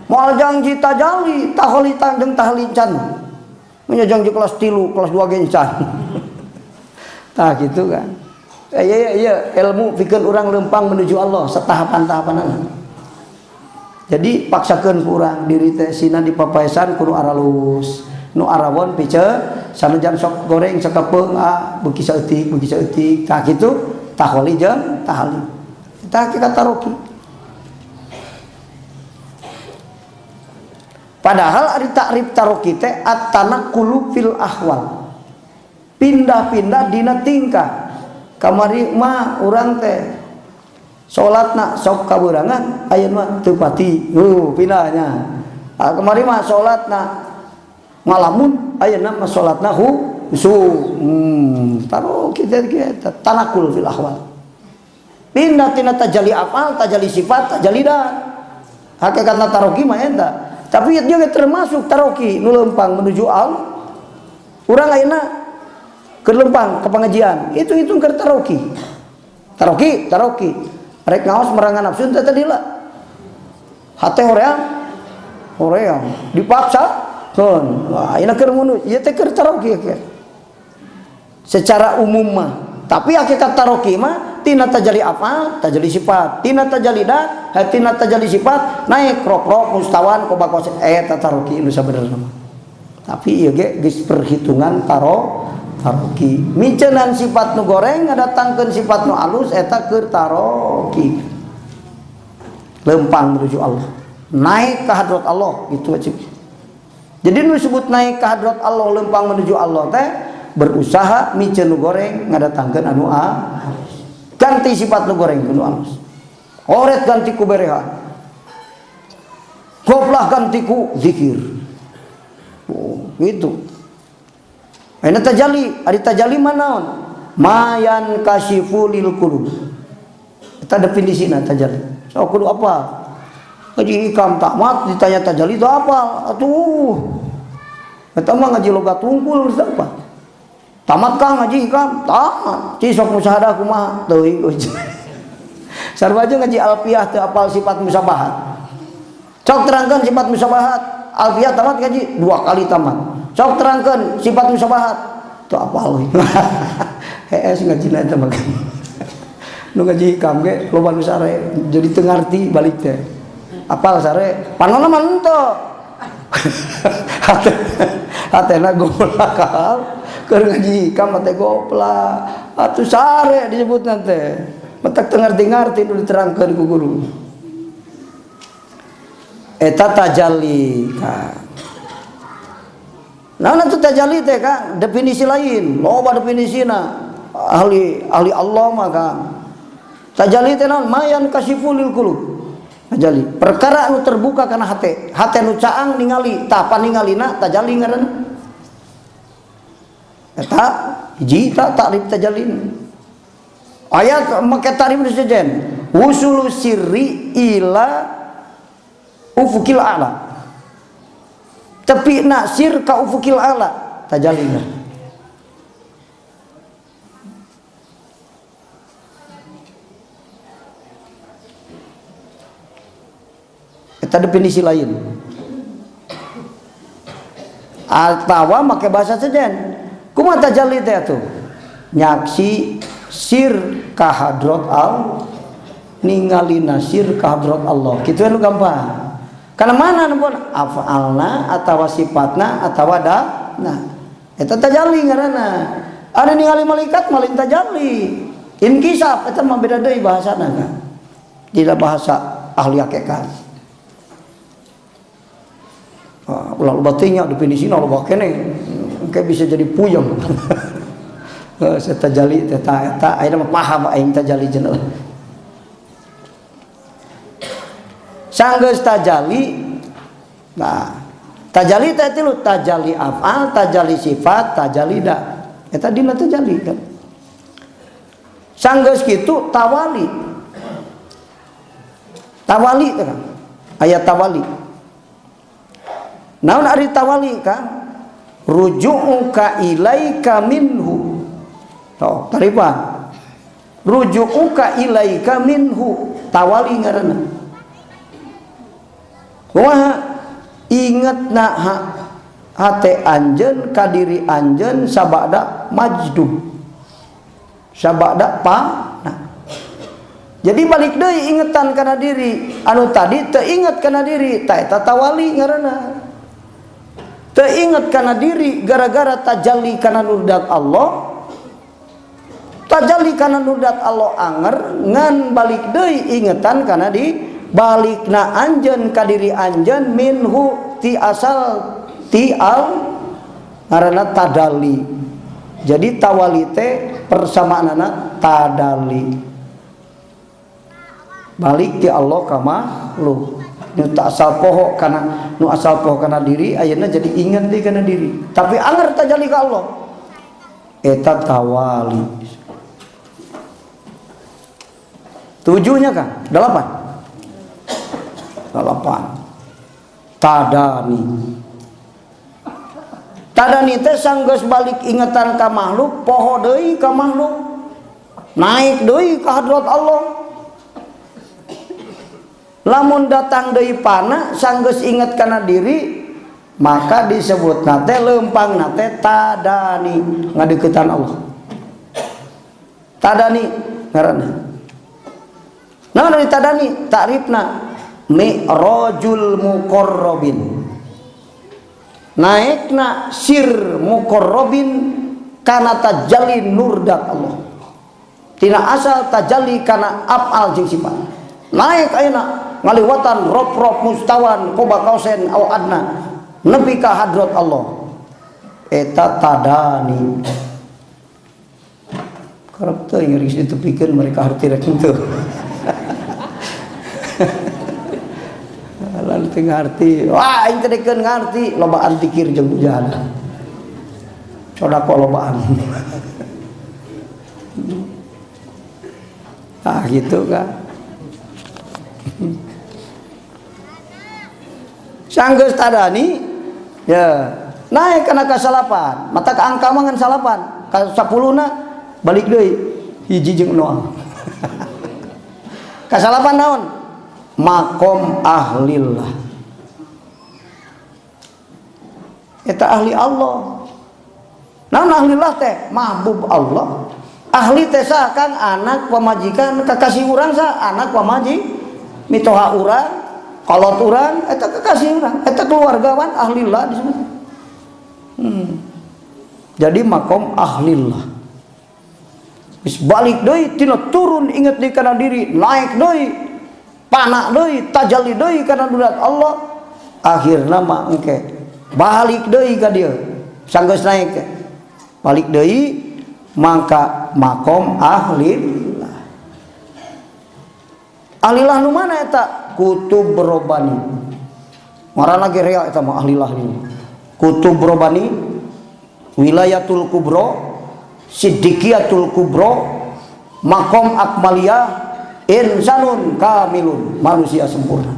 Speaker 1: moal jangji tajali, taholi jeung tahali can. Nya jangji kelas 3, kelas 2 ge can. Tah kitu kan. Iya iya ilmu pikeun urang leumpang menuju Allah setahapan-tahapanana. Jadi paksakeun ku urang diri teh sina dipapaesan kudu aralus. Nu arawon pice sanajan sok goreng sakapeung ah beuki saeutik tah kitu taholi jeung tahali. Tah hakikat taroki. Padahal ari takrif taroki teh at-tanaqqulu fil ahwal. Pindah-pindah dina tingkah. Kamari mah urang teh salatna sok kabeurangan ayeuna mah teu pati. Pindahnya. Kamari mah salatna ngalamun ayeuna mah salatna khusu. Taroki teh tanakul fil ahwal. Pindah tina tajali afal, tajali sifat, tajali dat. Hakikatna taroki mah eta. Tapi dia termasuk taroki nu leumpang menuju al. Urang ayeuna keur leumpang ke pengajian, itu hitung keur taroki. Taroki, taroki. Rek ngaos merangan nafsu teh tadi lah. Hate hoream. Hoream dipaksa keun. Wah, ayeuna keur munu, ieu teh keur taroki ya. Secara umum mah. Tapi hakikat taroki mah tina tajali afal, tajali sifat, tina tajali dat, tina tajali sifat, naik rok-rok mustawan kobakos eta taroki nu sabenerna mah. Tapi ieu ge geus perhitungan taroki. Micenan sifat nu goreng ngadatangkeun sifat nu alus eta keur taroki. Lempang menuju Allah. Naik ke hadrat Allah gitu aja. Jadi nu disebut naik ke hadrat Allah lempang menuju Allah teh berusaha miceun nu goreng ngadatangkeun anu alus. Ganti sifat nu goreng nu alus. Oret ganti ku berehan. Goplah ganti ku zikir. Oh, gitu. Ini tajali, ari tajali manaon? Mayan kasifu lil qulub. Eta definisina tajali. So kudu apa? Ngaji hikam tamat ditanya tajali itu apa? Atuh. Eta mah ngaji logat tungkul geus apa? Tamat kah ngaji hikam? Tamat. Ci sok musyahadah kumaha? Teuing. Sarua aja ngaji alfiah teu apal sifat musyabahat. Sok terangkeun sifat musyabahat. Alfiah tamat ngaji 2 kali tamat. Sok terangkeun sifat musyabahat. Teu apal. Hees ngajina eta mah. Nu ngaji hikam ge loba nu sare jadi teu ngarti balik teh. Apal sare, panonna mah henteu. Hatena goplak keur ngaji hikam teh goplak. Atuh sare disebutna teh. Matak teu ngarti-ngarti nu diterangkeun ku guru. Eta tajalli ka. Nah itu tajalli teh Kang, definisi lain, loba definisina. Ahli ahli Allah mah Kang. Tajalli teh naon? Mayan kasifu lil qulub. Tajalli, perkara anu terbuka kana hate, hate nu caang ningali, tah paningalina tajalli ngaranna. Eta hiji ta takrif tajalli. Ayat make takrif sejen. Wusulu sirri ila ufukil a'la. Tepi nasir ka ufukil a'la tajalli. Eta definisi lain. Atawa make bahasa sejen. Kumaha tajalli teh atuh? Nyaksi sir ka hadrat al, ningali nasir ka hadrat Allah. Kitu anu gampang. Karena mana pun afalna atawa sifatna atawa da. Nah, eta tajalli ngaranna. Ada ningali malaikat malin tajalli. Inkisaf eta mah beda deui bahasana kan. Tidak bahasa ahli hakikat. Ah, ulah loba teh nya definisina loba keneh. Engke bisa jadi puyeng. Saya tajalli teh ta eta ayeuna mah paham aing tajalli cenah. Sanggeus tajalli, nah tajalli teh tilu, tajalli afal, tajalli sifat, tajalli da. Eta dina tajalli kan. Sanggeus kitu tawali. Tawali teh kan. Aya tawali. Naon ari tawali kan? Ruju'uka ilaika minhu. Tuh, taripan. Ruju'uka ilaika minhu, tawali ngaranna. Kumaha ingetna hate anjeun ka diri anjeun sabada majdub. Sabada pa. Nah. Jadi balik deui ingetan kana diri, anu tadi teu inget kana diri, ta eta tawali ngaranna. Teu inget kana diri gara-gara tajalli kana nurdat Allah. Tajalli kana nurdat Allah anger ngan balik deui ingetan kana di balikna anjeun ka diri anjeun minhu ti asal ti al ngaranna tadali. Jadi tawali teh persamaanana tadali. Balik ti Allah ka makhluk. Nu tak asal poho kana nu asal poho kana diri ayeuna jadi inget deui kana diri. Tapi anger tajalli ka Allah. Eta tawali. Tujuhnya kan? 8. 8. Tadani. Tadani teh sanggeus balik ingetan ka makhluk, poho deui ka makhluk. Naik deui ka hadrat Allah. Lamun datang deui pana sanggeus inget kana diri, maka disebutna teh leumpangna teh tadani, ngadeukeutan Allah. Tadani ngaranna. Naon ari tadani? Takrifna mi'rajul muqarrabin. Naikna sir muqarrabin kana tajalli nurdat Allah. Tina asal tajalli kana af'al jeung sifat. Naik ayeuna ngaliwatan rob-rob mustawan qoba kausen au adna nepi ka hadrat Allah. Eta tadani. Karep teu ngeris ditepikeun mereka harti rek henteu. Lalu teu ngarti. Wah, aing teh dekeun ngarti, lobaan tikir jeung mujahadah. Sodako lobaan. Ah gitu kan. Sanggeus tadani ya naik kana ka salapan, mata ka angka mah ngan salapan, ka 10-na balik deui hiji jeung 0. Ka salapan naon? Makom ahlillah. Eta ahli Allah. Naon ahlillah teh? Mahbub Allah. Ahli teh sah kang anak pamajikan kekasih urang sah anak pamaji mitoha urang kolot urang eta kekasih urang eta keluargawan ahlillah disebut. Jadi makom ahlillah. Geus balik deui tina turun inget deui kana diri, naik deui, panak deui, tajalli deui kana durat Allah. Akhirna mah engke balik deui ka dieu. Sanggeus naik teh. Balik deui maka makom ahlillah. Ahlillah nu mana eta? Kutub robani. Ngaranna ge rea eta mah ahlillah ini. Kutub robani, wilayatul kubro, siddiqiyatul kubro, makom akmaliyah, insanun kamilun, manusia sempurna.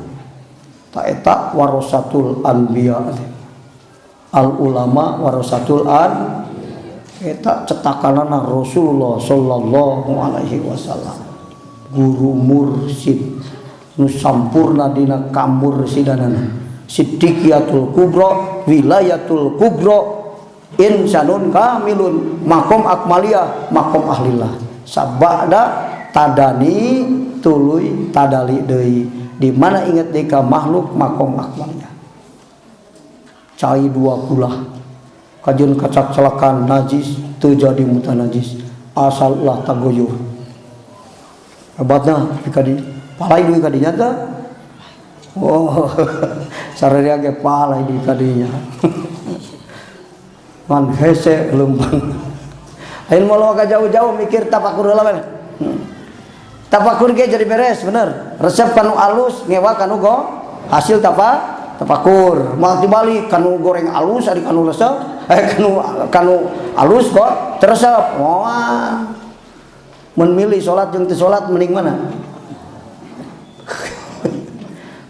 Speaker 1: Ta eta warasatul anbiya. Al ulama warasatul an eta cetakanana Rasulullah sallallahu alaihi wasallam. Guru mursid nu sampurna dina kamursidanana. Siddiqiyatul kubro, wilayatul kubro, insanun kamilun, makom akmaliyah, makom ahlillah. Sabada tadani tuluy tadali deui. Di mana ingat deui ka makhluk makom akmaliyah. Cai dua kulah kajeun kacak-celakan najis teu jadi mutanajis asal ulah tagoyur. Hebatna ka di palai deui ka dinya teh. Oh, sararea ge palai deui ka dinya. Man hese leumpang. Ayeuna moal ka jauh-jauh mikir tafakur heula we. Tafakur ge jadi beres bener. Resep kanu alus ngewa kanu go hasil tafakur. Moal dibalik kanu goreng alus ari kanu resep, kanu alus kok teresep. Moal. Mun milih salat jeung teu salat mending mana?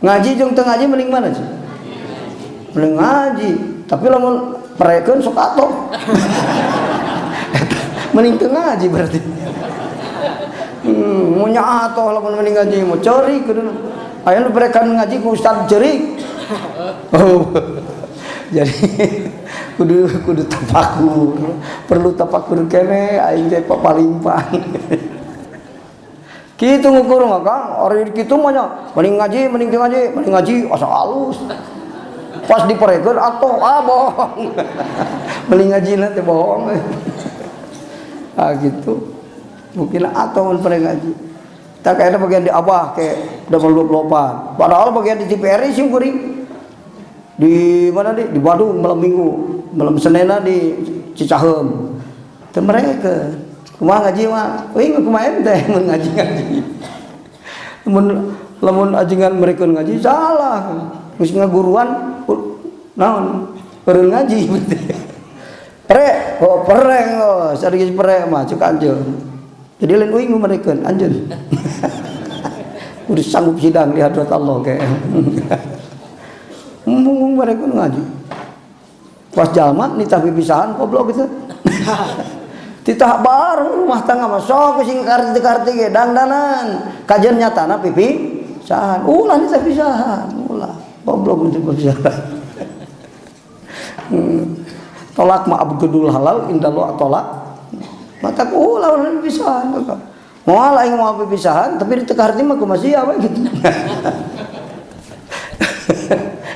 Speaker 1: Ngaji jeung teu ngaji mending mana sih? Mending ngaji, tapi lamun perekeun sok atoh. Mending teu ngaji berarti. Mun atoh lamun mending ngaji mau ceurik kudu. Aya nu perekan ngaji ku ustad ceurik. Oh. Jadi kudu tafakur, perlu tafakur kene aing teh papalimpan. Kitu ngukur mah Kang, ari kitu mah nya mending ngaji, mending teu ngaji, mending ngaji asa alus. Pas diperekeun atoh ah bohong. Mending ngaji na teh bohong. Ah gitu. Mungkin atoh mun pere ngaji. Tak kayaknya bagian di Abah kayak udah melop-lopan. Padahal bagian di TVRI sih kuring. Di mana di Bandung malam Minggu, malam Senin di Cicaheum. Teu mereka. Kumaha ngaji mah? Euy kumaha ente mun ngaji-ngaji. Mun lamun ajengan mereka ngaji salah. Geus ngaguruan naon? Eureun ngaji berarti. Pre, oh pereng oh, sari geus pre mah cek anjeun. Jadi lain uing nu mereka anjeun. Udah sanggup sidang di hadrat Allah kayak. Mung mereka ngaji. Pas jalma nitah pipisahan goblok gitu. Titah baru rumah tangga mah sok sing karti-karti ge dangdanan. Kajian nyatana pipisahan. Ulah nitah pisahan, ulah. Goblok nitah pipisahan. Tolak ma abgedul halal indallah tolak. Mata ulah ulah pipisahan. Moal aing moal pipisahan tapi di karti mah kumaha sia we gitu.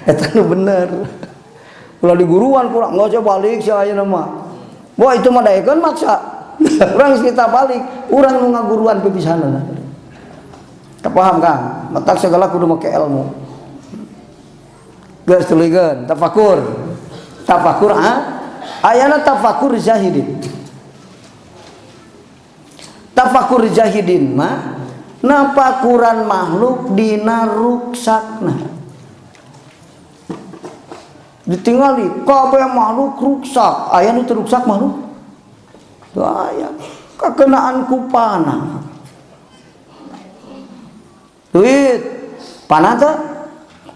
Speaker 1: Eta nu bener. Ulah di guruan kurang nggak usah balik si ayeuna mah. Wah itu mah daekeun maksa. Urang geus kita balik, urang nu ngaguruan pipisahanna. Teu paham Kang? Matak segala kudu make ilmu. Geus tuluykeun tafakur. Tafakur ah ayana tafakur zahidin. Tafakur zahidin mah napakuran makhluk dina ruksakna. Ditinggali kabeh makhluk ruksak, aya nu teu ruksak makhluk? Teu aya. Kakenaan ku panah. Duit panah teh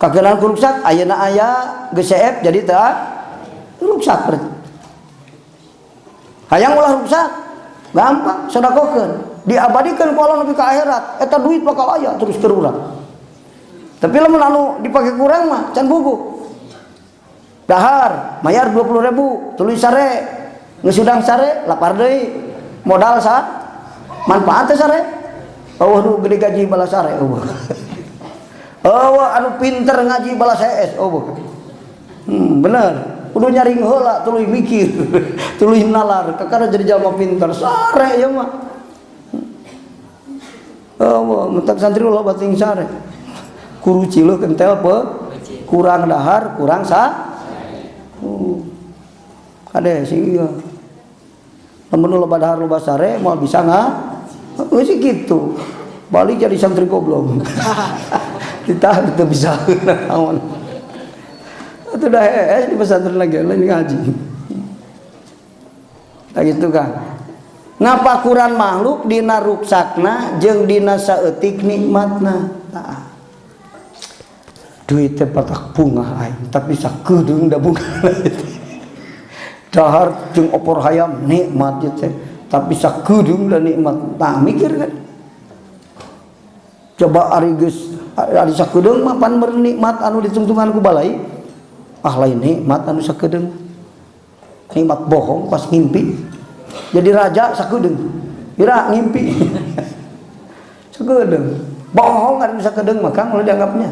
Speaker 1: kakenaan ku ruksak, ayeuna aya geus seep jadi teu ruksak berarti. Hayang ulah ruksak, gampang sedekahkeun, diabadikeun ku Allah nepi ka akhirat, eta duit bakal aya terus keur urang. Tapi lamun anu dipake kurang mah can buku. Dahar mayar 20.000, tuluy sare, geus hudang sare lapar deui, modal sa manfaat teh sare. Eueuh nu gede gaji balas sare eueuh. Eueuh anu pinter ngaji balas hees eueuh. Bener. Kudu nyaring heula tuluy mikir, tuluy nalar, kakara jadi jalma pinter sare ieu mah. Eueuh mentak santri ulah bating sare. Kuru cileuh kentel pe kurang dahar, kurang sa. Kade sing ieu. Lamun loba dahar loba sare moal bisa geus kitu. Balik jadi santri goblok. Kita teu bisa naon. Atuh dah di pesantren lagi lain ngaji. Tah gitu kan. Ngapakuran makhluk dina ruksakna jeung dina saeutik nikmatna. Tah. Duit teh patak bunga aing, tapi sakedeung da bunga. Dahar jeung opor hayam nikmat ieu teh, tapi sakedeung da nikmat. Tah mikir kan. Coba ari geus ari sakedeung mah pan nikmat anu ditungtungan ku balai. Ah lain nikmat anu sakedeung. Nikmat bohong pas ngimpi. Jadi raja sakedeung. Ira ngimpi. Sakedeung. Bohong anu sakedeung mah Kang ulah dianggapnya.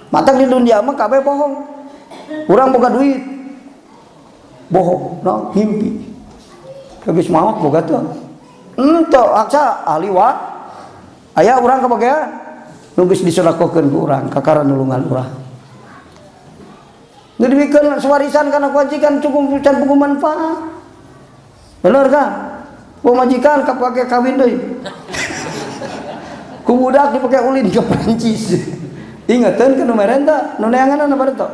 Speaker 1: Matak di dunia mah kabeh bohong. Urang boga duit. Bohong, nah ngimpi. Geus maot boga teu. Henteu aksa ahli wa. Aya urang kabagean. Nu geus disodakohkeun ku urang kakara nulungan urang. Nu dibikeun warisan kana kewajiban cukup can puguh manfaat. Bener kan? Pemajikan kapake kawin deui. Ku budak dipake ulin ke Prancis. Ingeteun ke nu merenta, nu neanganna bareto.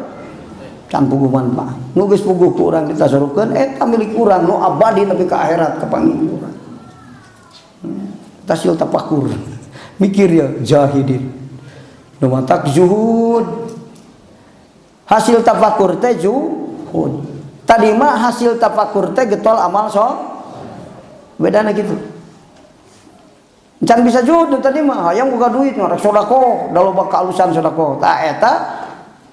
Speaker 1: Can puguh manfaat. Nu geus puguh ku urang ditasarufkeun eta milik urang nu abadi nepi ka akhirat kapanggih urang. Tasil tafakur. Mikir ya jahidin. Nu matak zuhud. Hasil tafakur teh zuhud. Tadi mah hasil tafakur teh getol amal so. Bedana gitu. Can bisa zuhud tadi mah hayang boga duit ngarek sedekah, da loba kaalusan sedekah. Tah eta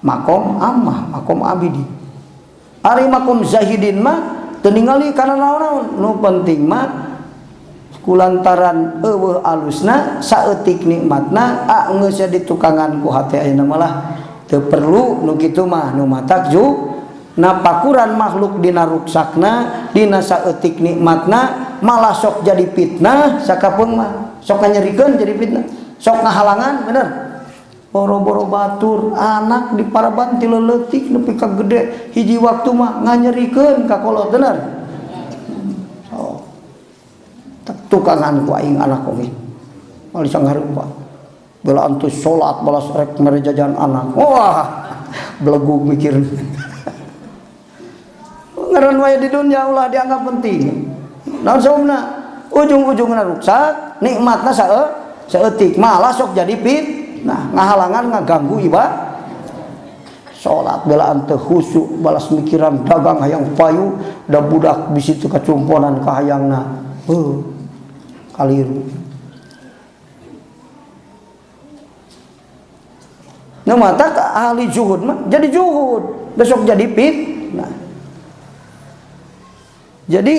Speaker 1: makom amah, makom abidi. Ari makom zahidin mah teu ningali kana naon-naon. Nu penting mah kulantaran eueuh alusna saeutik nikmatna geus ditukangan ku hate ayeuna malah teu perlu nu kitu mah nu matak ju napakuran makhluk dina ruksakna dina saeutik nikmatna malah sok jadi fitnah sakapeung mah sok nganyerikeun jadi fitnah sok ngahalangan bener boro-boro batur anak di paraban ti leutik nepi ka gede hiji waktu mah nganyerikeun ka kolot bener tukangan ku aing anak oge moal bisa ngarupa bela antu salat balas rek mere jajan anak wah belegug mikir ngaran wae di dunia ulah dianggap penting naon sababna ujung-ujungna ruksak nikmatna saeutik malah sok jadi fitnah ngahalangan ngaganggu ibadah salat bela ante khusyuk balas mikiran dagang hayang payu da budak bisi teu kacumponan ka hayangna kaliru. Nu matak ahli zuhud mah jadi zuhud, besok jadi fitnah. Jadi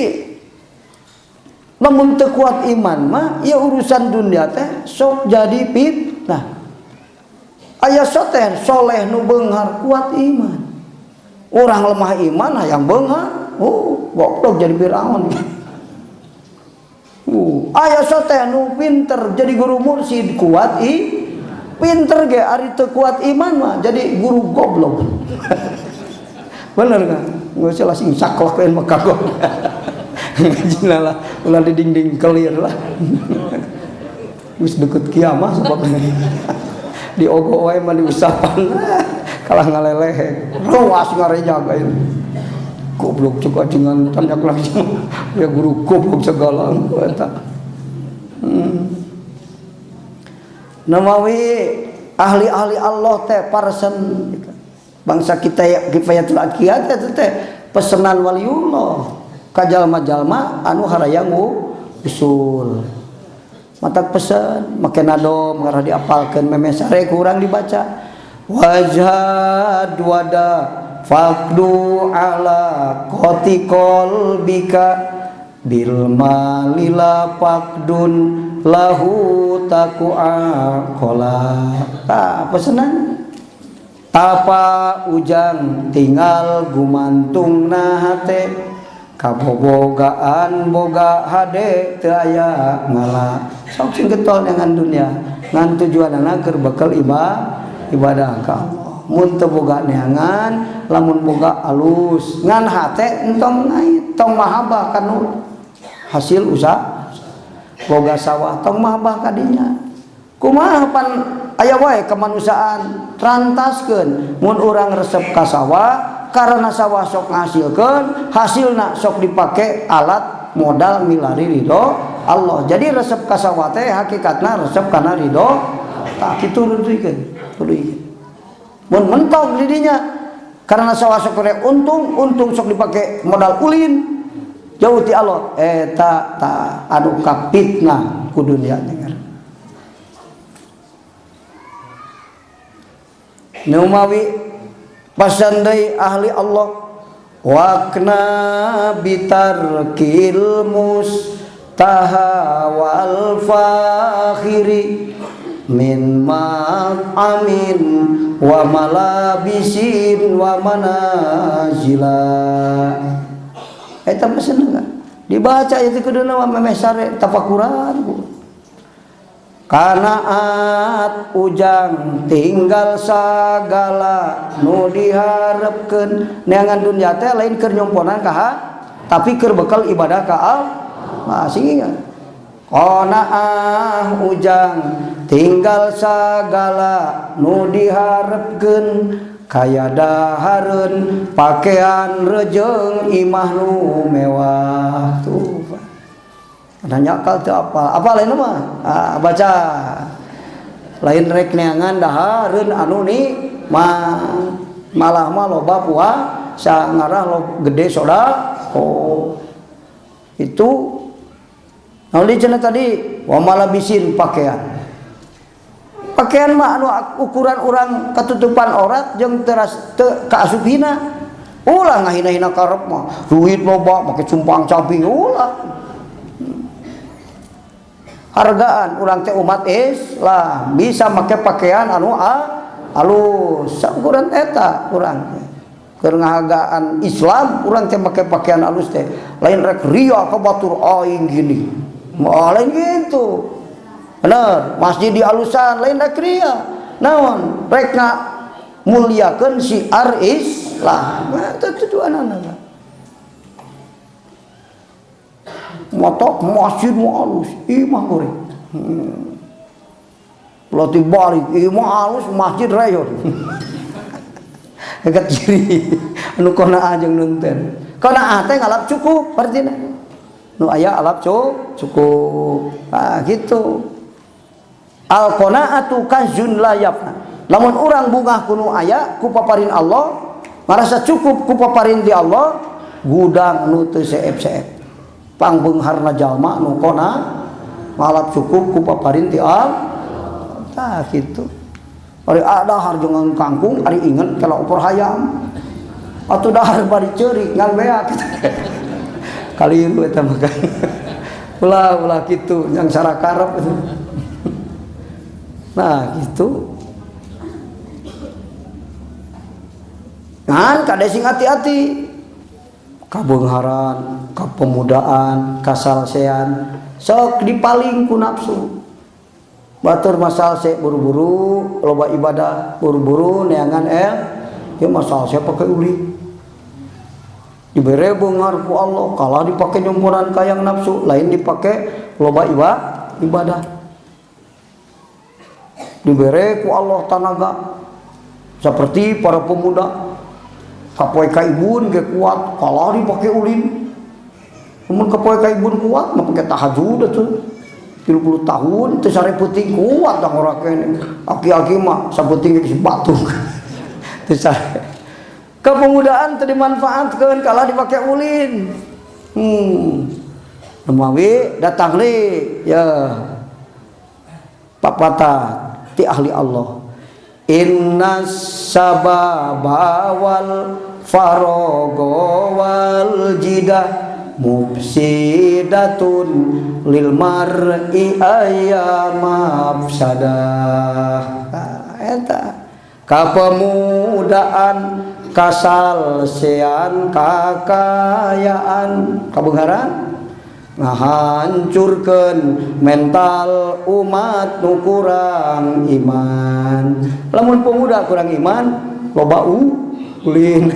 Speaker 1: lamun teu kuat iman mah ya urusan dunia teh sok jadi fitnah. Aya soten soleh nu beunghar kuat iman. Urang lemah iman hayang beunghar, oh goblok jadi Firaun. Aya sote nu pinter jadi guru mursid kuat i pinter ge ari teu kuat iman mah jadi guru goblok. Bener kan? Geus lah sing saklek we mah kagok. Ngajina lah ulah di dinding kelir lah. Geus deket kiamah sebab diogo wae mah diusapan kalah ngaleleh. Roas ngareja gae. Goblok cek ajengan tanyak langsung ya guru goblok segala eta. Namawi ahli-ahli Allah teh parsen bangsa kita ya kifayatul aqiyah teh pesenan waliullah ka jalma-jalma anu harayang usul. Matak pesen make nadom ngarah diapalkeun memeh sare kurang dibaca wajhad wada faqdu ala qati qalbika bil malila faqdun lahu taku aqala. Tah pesenan tapa ujang tinggal gumantungna hate kabobogaan boga hade teu aya ngala. Sok sing getol dengan dunia ngan tujuanana keur bekal ibadah ka Allah. Mun teu boga neangan, lamun boga alus. Ngan hate entong ngait, tong mahabah kanu hasil usaha. Boga sawah tong mahabah kadinya. Kumaha pan aya wae kemanusiaan trantaskeun mun urang resep ka sawah karena sawah sok ngahasilkeun, hasilna sok dipake alat modal milari ridho Allah. Jadi resep ka sawah teh hakikatna resep kana ridho. Tah kitu rutikeun, tuluy. Mun mentok di dinya karena sawah sok rek untung, untung sok dipake modal ulin jauh ti Allah eta ta anu kapitnah ku dunia teh. Numawi pasan deui ahli Allah waqna bitarkil mustaha wal fakhiri min ma'amin wa malabisin wa manazila. Eta pesenna dibaca itu kuduna mah memeh sare tafakuran. Kanaat ujang tinggal sagala nu diharepkeun neangan dunya teh lain keur nyomponan ka tapi keur bekal ibadah ka Allah. Sing ingat. Qanaah ujang tinggal sagala nu diharepkeun kaya dahareun pakaian rejeung imah nu mewah tuh. Nanya akal teu apa? Apa lain mah? Ah, baca. Lain rek neangan dahareun anu ni mah malah mah loba puasa ngarah lo gede soda. Oh. Itu naon cenah tadi wa malabisin pakaian. Pakaian mah anu ukuran urang katutupan aurat jeung teras teu kaasup hina. Ulah ngahina-hina karep mah. Duit loba make cumpang camping ulah. Hargaan urang teh umat Islam bisa make pakaian anu alus ukuran eta urang teh keur ngahargaan Islam urang teh make pakaian alus teh lain rek ria ka batur aing gini moal lain gitu bener masjid di alusan lain rek ria naon rek ngamuliakeun syiar Islam eta tujuanana. Motok masjid mu alus imah goreng. Loti balik imah alus masjid rayon. Hegat kiri anu qanaah jeung nunten. Qanaah teh ngalap cukup artina. Nu aya alap cukup. Ah gitu. Al qanaatu kanzun la yafna. Lamun urang bungah ku nu aya ku paparin Allah, marasa cukup ku paparin di Allah, gudang nu teu seep-seep. Pangbeungharna jalma nu kona ngalap cukup ku paparin ti Allah. Tah kitu. Ari dahar jeung kangkung ari inget kalau opor hayam. Atuh dahar bari ceurik ngan beak. Kalieu eta mah. Ulah ulah kitu yang sarakarep. Nah gitu. Ngan kade sing hati-hati. Kabeungharan, kapemudaan, kasalsean sok dipaling ku nafsu. Batur masal se buru-buru loba ibadah, buru-buru neangan el, ya masal se pake uli. Dibere beunghar ku Allah, kalah dipake nyumpuran kayang nafsu, lain dipake loba ibadah. Dibere ku Allah tanaga seperti para pemuda kapoe ka ibun ge kuat, kalah dipake ulin. Mun kapoe ka ibun kuat mah pake tahajud atuh. 30 tahun teu sare peuting kuat da ngora kene. Aki-aki mah sapenting geus batuk. Teu sare. Kepemudaan teu dimanfaatkeun kalah dipake ulin. Nemawi datang deui ya papatah ti ahli Allah. Innas sababa wal farogo wal jidah mufsidatun lil mar'i ayyamafsadah. Eta kapemudaan kasalsean kakayaan kabeungharan ngahancurkeun mental umat nu kurang iman. Lamun pemuda kurang iman Loba ulin.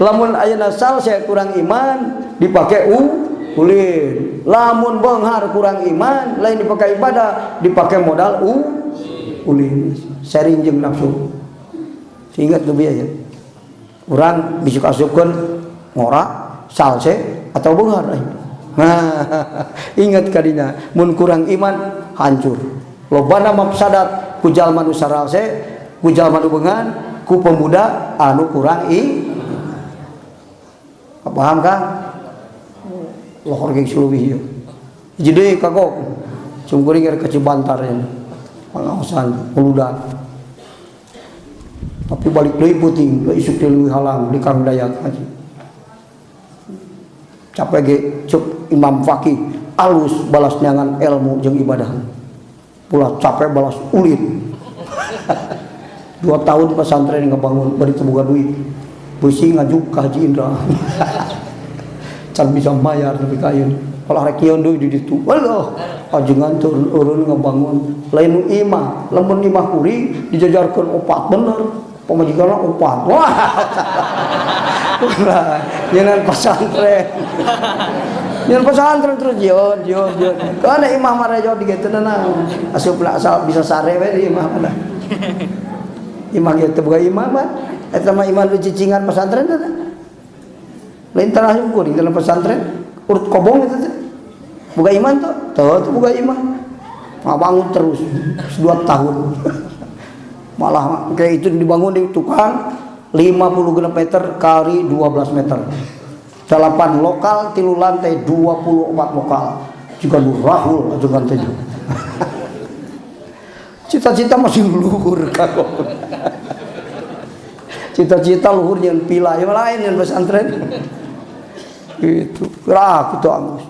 Speaker 1: Lamun ayeuna salse kurang iman dipake ulin. Lamun beunghar kurang iman lain dipake ibadah, dipake modal ulin. Sharing jeung nafsu. Sehingga tuh biaya. Urang bisa asupkeun ngora, salse atau beunghar. Nah, ingat kadinya, mun kurang iman hancur. Lobana mafsadat ku jalma nu saralse, ku jalma nu beunghar, ku pemuda anu kurang i. Paham kah? Lohor geng leuwih ieu. Hiji deui kagok. Cum kuring ka Cibantar ya. Pangaosan uludan. Tapi balik deui puting, deui isuk teh leuwih halang di Kang Dayat haji. Capek ge cuk Imam Fakih alus balas neangan ilmu jeung ibadah. Pula capek balas ulin. 2 tahun pesantren ngebangun bari teu boga duit. Beusi ngajuk ka Haji Indra. Can bisa bayar tapi ka ayeuna. Kalau rek yeun deui di ditu. Allah, ajengan turun ngebangun. Lain nu imah, lamun imah kuring dijajarkeun opat bener. Pamajikanna opat. Wah. Wah, nyeunaan pesantren. Nyeun pesantren terus yeun yeun yeun. Kana imah mah rejo digeuteunan naon. Asup lah asal bisa sare we di imah mah. Imah ge teu boga imah mah. Eta mah imah nu cicingan pesantren teh. Lain tanah kuring dalam pesantren urut kobong itu teh. Boga iman tuh, tuh boga imah. Ngabangun terus 2 tahun. Malah kayak itu dibangun di tukang 56 meter kali 12 meter. 8 lokal, 3 lantai, 24 lokal. Juga nu rahul ajengan teh. Cita-cita masih luhur kagok. Cita-cita luhur nyeun pila, yang lain nyeun pesantren. Gitu. Gerak kitu anggus.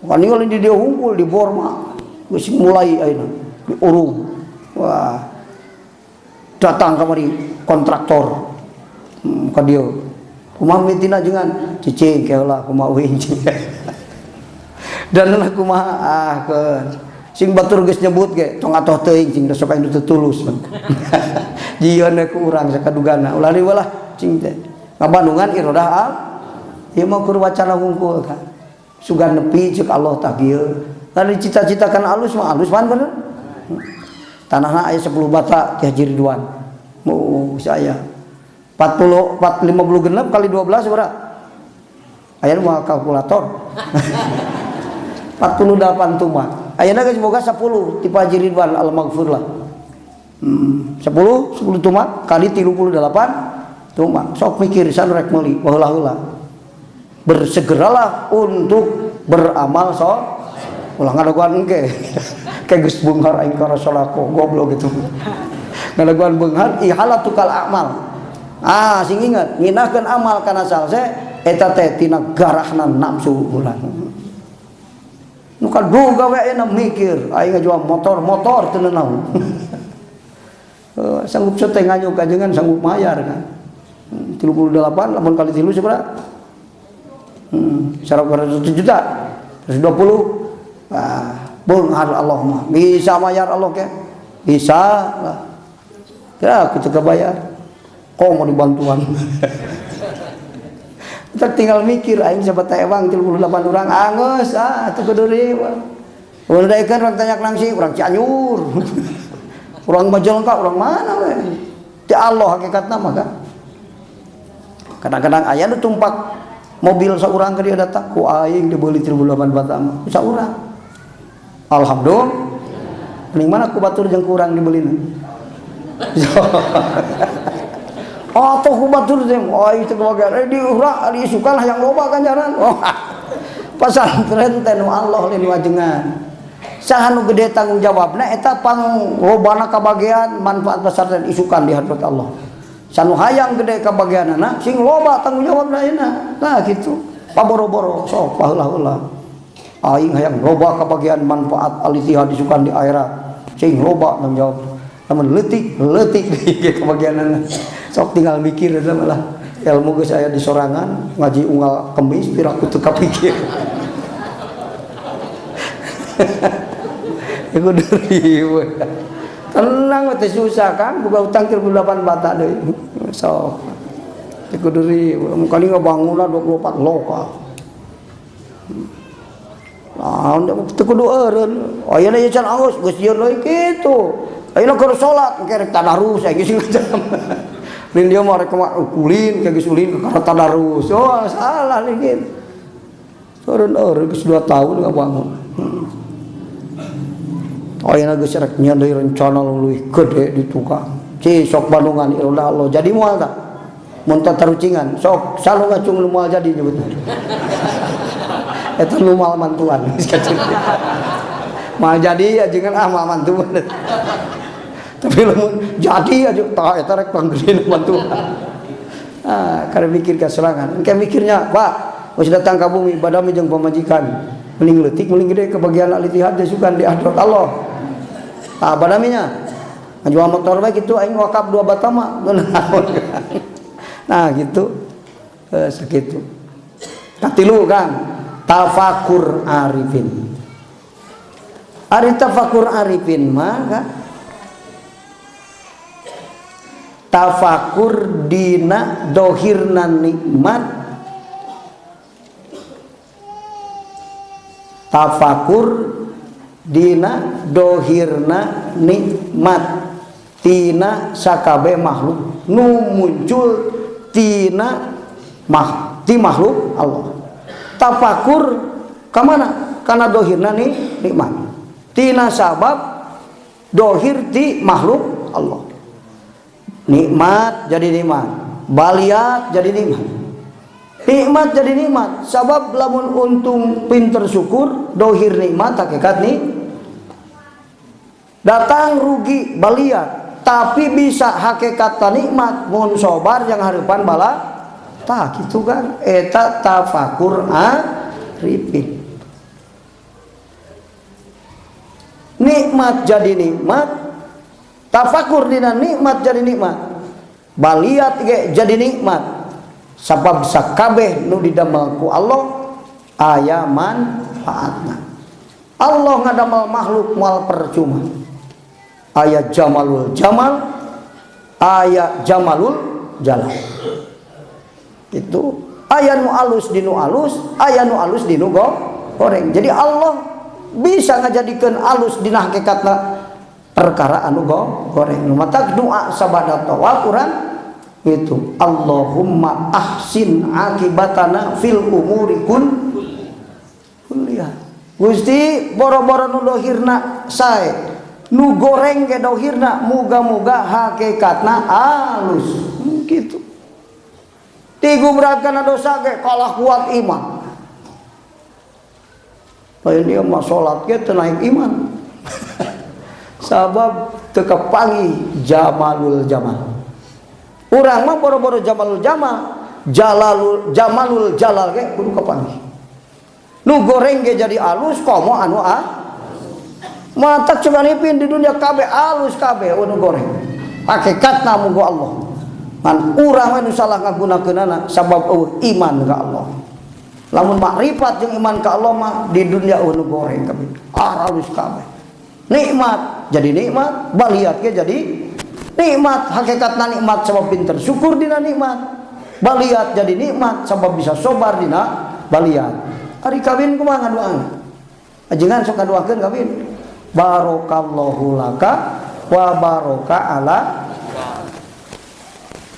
Speaker 1: Kan ningali di dia hungkul di Borma. Geus mulai ayeuna diurung. Wah. Datang kamari kontraktor. Ka dieu. Kumaha mitina jengan cicing ke heula kumaha uing. Dan lah kumaha ah keun. Sing batur geus nyebut ge tong atoh teuing cing sok anu teu tulus. Jieun ku urang sakadugana. Ulah riweuh lah cing teh. Ngabandungan irodah al. Ieu mah kur wacana hungkul kan. Sugan nepi ceuk Allah tah kieu. Lalu dicita-citakan alus mah alus pan bener. Tanahna aya 10 bata ti Haji Ridwan. Oh, saya 40 4 50 genep kali 12 berapa? Aya mah kalkulator. 48 tumat. Ayeuna geus boga 10 ti Haji Ridwan al-maghfurlah. 10 tumat kali 38 tumat. Sok mikir san rek meuli baheula-heula. Bersegeralah untuk beramal so. Ulah ngadaguan engke. Kayak geus beunghar aing ka rasulako goblok gitu. Ngadaguan beunghar ihalatukal amal. Ah, sing inget nginakeun amal kana salse eta teh tina garahna nafsu urang. Nu kaduga we ayeuna mikir aing ngajual motor-motor teu naon. Sanggup teh nganyuk ajengan sanggup mayar kan. 38 lamun kali 3 sabaraha? 100 juta. 120. Ah, beunghar Allah mah. Bisa mayar Allah ke? Bisa lah. Ya, aku teu bayar. Kok mau dibantuan? Kita tinggal mikir aing sabat ewang 38 urang anggeus ah teu kudu riweuh. Ulah daekeun urang tanya langsung urang Cianjur. Urang Majalengka, urang mana we? Ti Allah hakikatna mah kan. Kadang-kadang aya nu tumpak mobil saurang ke dia datang ku aing dibeli 38 bata mah saurang. Alhamdulillah. Mending mana ku batur jeung ku urang dibelina. Atau ku batur teh, oh itu kebagian di urang di isukan hayang loba ganjaran. Oh. Pasantren teh nu Allah lain wajengan. Saha nu gede tanggung jawabna eta pang lobana kabagian manfaat pesantren isukan di hadrat Allah. Sanu hayang gede kabagianana sing loba tanggung jawabna ayeuna. Nah kitu. Paboro-boro sok paheula-heula. Aing hayang loba kabagian manfaat al-ittihad isukan di akhirat. Sing loba tanggung jawab. Lamun leutik-leutik kebagianana. Sok tinggal mikir eta malah ilmu geus aya di sorangan ngaji unggal kemis piraku teu kapikir. Iku riweuh. Tenang teh susah kan, buka utang 38 bata deui. Sok. Teu kudu riweuh, kali ngabangunna 24 loka. Nah, teu kudu eureun. Ayeuna ieu can anggeus geus sieun deui kitu. Ayeuna keur salat engke rek tadarus aya geus ngajam. Lain dia mah rek kulin ka geus ulin ka tadarus. Oh, salah lain kitu. Turun eureun geus 2 tahun ngabangun. Ayeuna geus rek nyeun deui rencana leuwih gede di tukang. Ci sok Bandungan iroda Allah jadi moal tah. Mun tatarucingan sok salu ngacung nu moal jadi nyebutna. Eta nu moal mantuan. Moal jadi ajengan ah moal mantuan. Tapi lamun jadi aja tah eta rek panggeureun mantuan. Ah, kada mikir ka sorangan. Engke mikirnya, Pak, geus datang ka bumi badami jeung pamajikan. Mending leutik mending gede kebagian al-ittihad sugan di akhirat Allah. Tah badaminya. Ngajual motor bae kitu aing wakaf 2 batama. Nah gitu. Sakitu. Katilu Kang, tafakur arifin. Ari tafakur arifin mah kan tafakur dina dohirna nikmat, tafakur dina dohirna nikmat tina sakabe makhluk nu muncul tina ti makhluk Allah. Tafakur kamana? Kana dohirna ni nikmat tina sabab dohir ti makhluk Allah. Nikmat jadi nikmat, baliat jadi nikmat, nikmat jadi nikmat. Sabab lamun untung pinter syukur dohir nikmat hakikat nih datang rugi baliat tapi bisa hakikat nikmat mun sobar yang harapan bala tah gitu kan. Eta tafakur arifin. Nikmat jadi nikmat, tafakur dina nikmat jadi nikmat, baliat ge jadi nikmat. Sabab sakabeh nu didamel ku Allah aya manfaatna. Allah ngadamel makhluk moal percuma. Aya jamalul jamal, aya jamalul jalal. Itu aya nu alus dinu alus, aya nu alus dinu goreng. Jadi Allah bisa ngajadikeun alus dina hakikatna perkara anu goreng. Nu matak doa sabada tawaf urang itu Allahumma ahsin akibatana fil umuri kun kuliah. Gusti boro-boro nu dohirna sae, nu goreng ge dohirna muga-muga hakikatna alus. Gitu. Digubrakan dosa ge kalah kuat iman. Lain dia mah salat ge teu naik iman. Sabab teu kapanggih jamalul jamal. Urang mah boro-boro jamalul jamal, jalalul jamalul jalal ge kudu kapanggih. Nu goreng ge jadi alus komo anu ah. Matak coba nipin di dunia kabeh alus kabeh nu goreng. Hakikatna munggo Allah. Ngan urang we nu salah ngagunakeunana sabab eueuh iman ka Allah. Lamun makrifat jeung iman ka Allah mah di dunia eueuh nu goreng kabeh. Alus kabeh. Nikmat jadi nikmat, baliat ge jadi nikmat. Hakikatna nikmat sabab pinter syukur dina nikmat. Baliat jadi nikmat sabab bisa sobar dina baliat. Ari kawin kumaha ngadoana? Ajengan sok ngadoakeun kawin. Barokallahu laka wa baraka ala.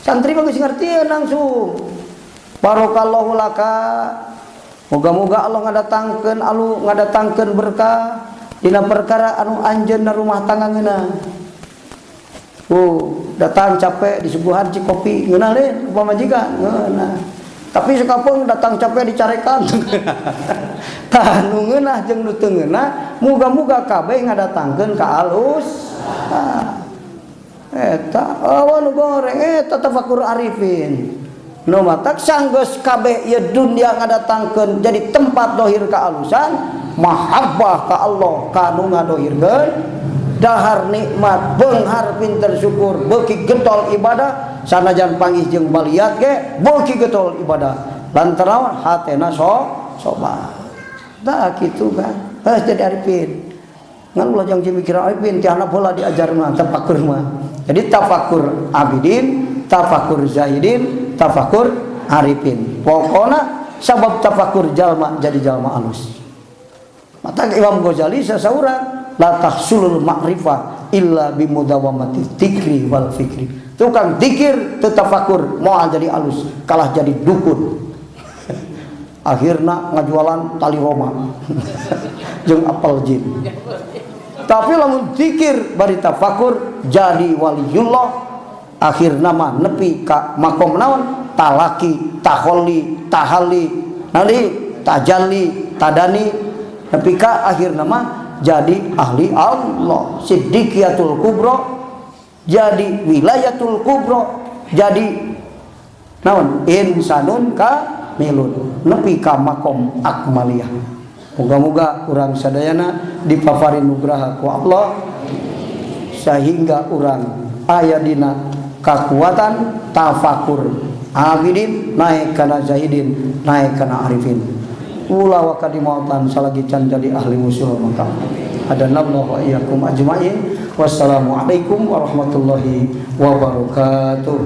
Speaker 1: Santri mah geus ngartieun langsung. Barokallahu laka. Moga-moga Allah ngadatangkeun alu ngadatangkeun berkah dina perkara anu anjeunna rumah tangga ngeunah. Oh, datang capek disuguhan cikopi ngeunah lain pamajikan ngeunah. Tapi sekapeung datang capek dicarekan. Tah nu ngeunah jeung nu teu ngeunah muga-muga kabeh ngadatangkeun ka alus. Tah eta awan nu goreng eta tafakur arifin. Nu matak sanggeus kabeh ieu dunia ngadatangkeun jadi tempat dohir kaalusan, mahabbah ka Allah kanu ngadohirkeun dahar nikmat, beunghar pinter syukur, beuki getol ibadah, sanajan panggih jeung baliat ge beuki getol ibadah. Lantaran hatena sobar. Tah kitu kan. Geus jadi arifin. Ngan ulah jang mikir arifin, ti handap heula diajar mah tafakur mah. Jadi tafakur abidin, tafakur zahidin, tafakur arifin. Pokona sabab tafakur jalma jadi jalma alus. Mata Imam Ghazali sasaurang, la tahsulul ma'rifah illa bimudawamati dzikri wal fikri. Tukang dzikir teu tafakur moal jadi alus, kalah jadi dukun. Akhirna ngajualan tali Roma jeung apel jin. Tapi lamun dzikir bari tafakur jadi waliullah, akhirna mah nepi ka makom naon? Talaki, takholi, tahalli, nanti tajalli, tadani, nepi ka akhirna mah jadi ahli Allah, siddiqiyatul kubro, jadi wilayatul kubro, jadi naon? Insanun kamilun, nepi ka makom akmaliyah. Moga-moga urang sadayana dipaparin nugraha ku Allah sehingga urang aya dina kakuatan tafakur abidin, naik kana zahidin, naik kana arifin. Ulah waka dimautan salagi can jadi ahli wusul. Maka hadanallahu wa iyyakum ajmain. Wassalamualaikum warahmatullahi wabarakatuh.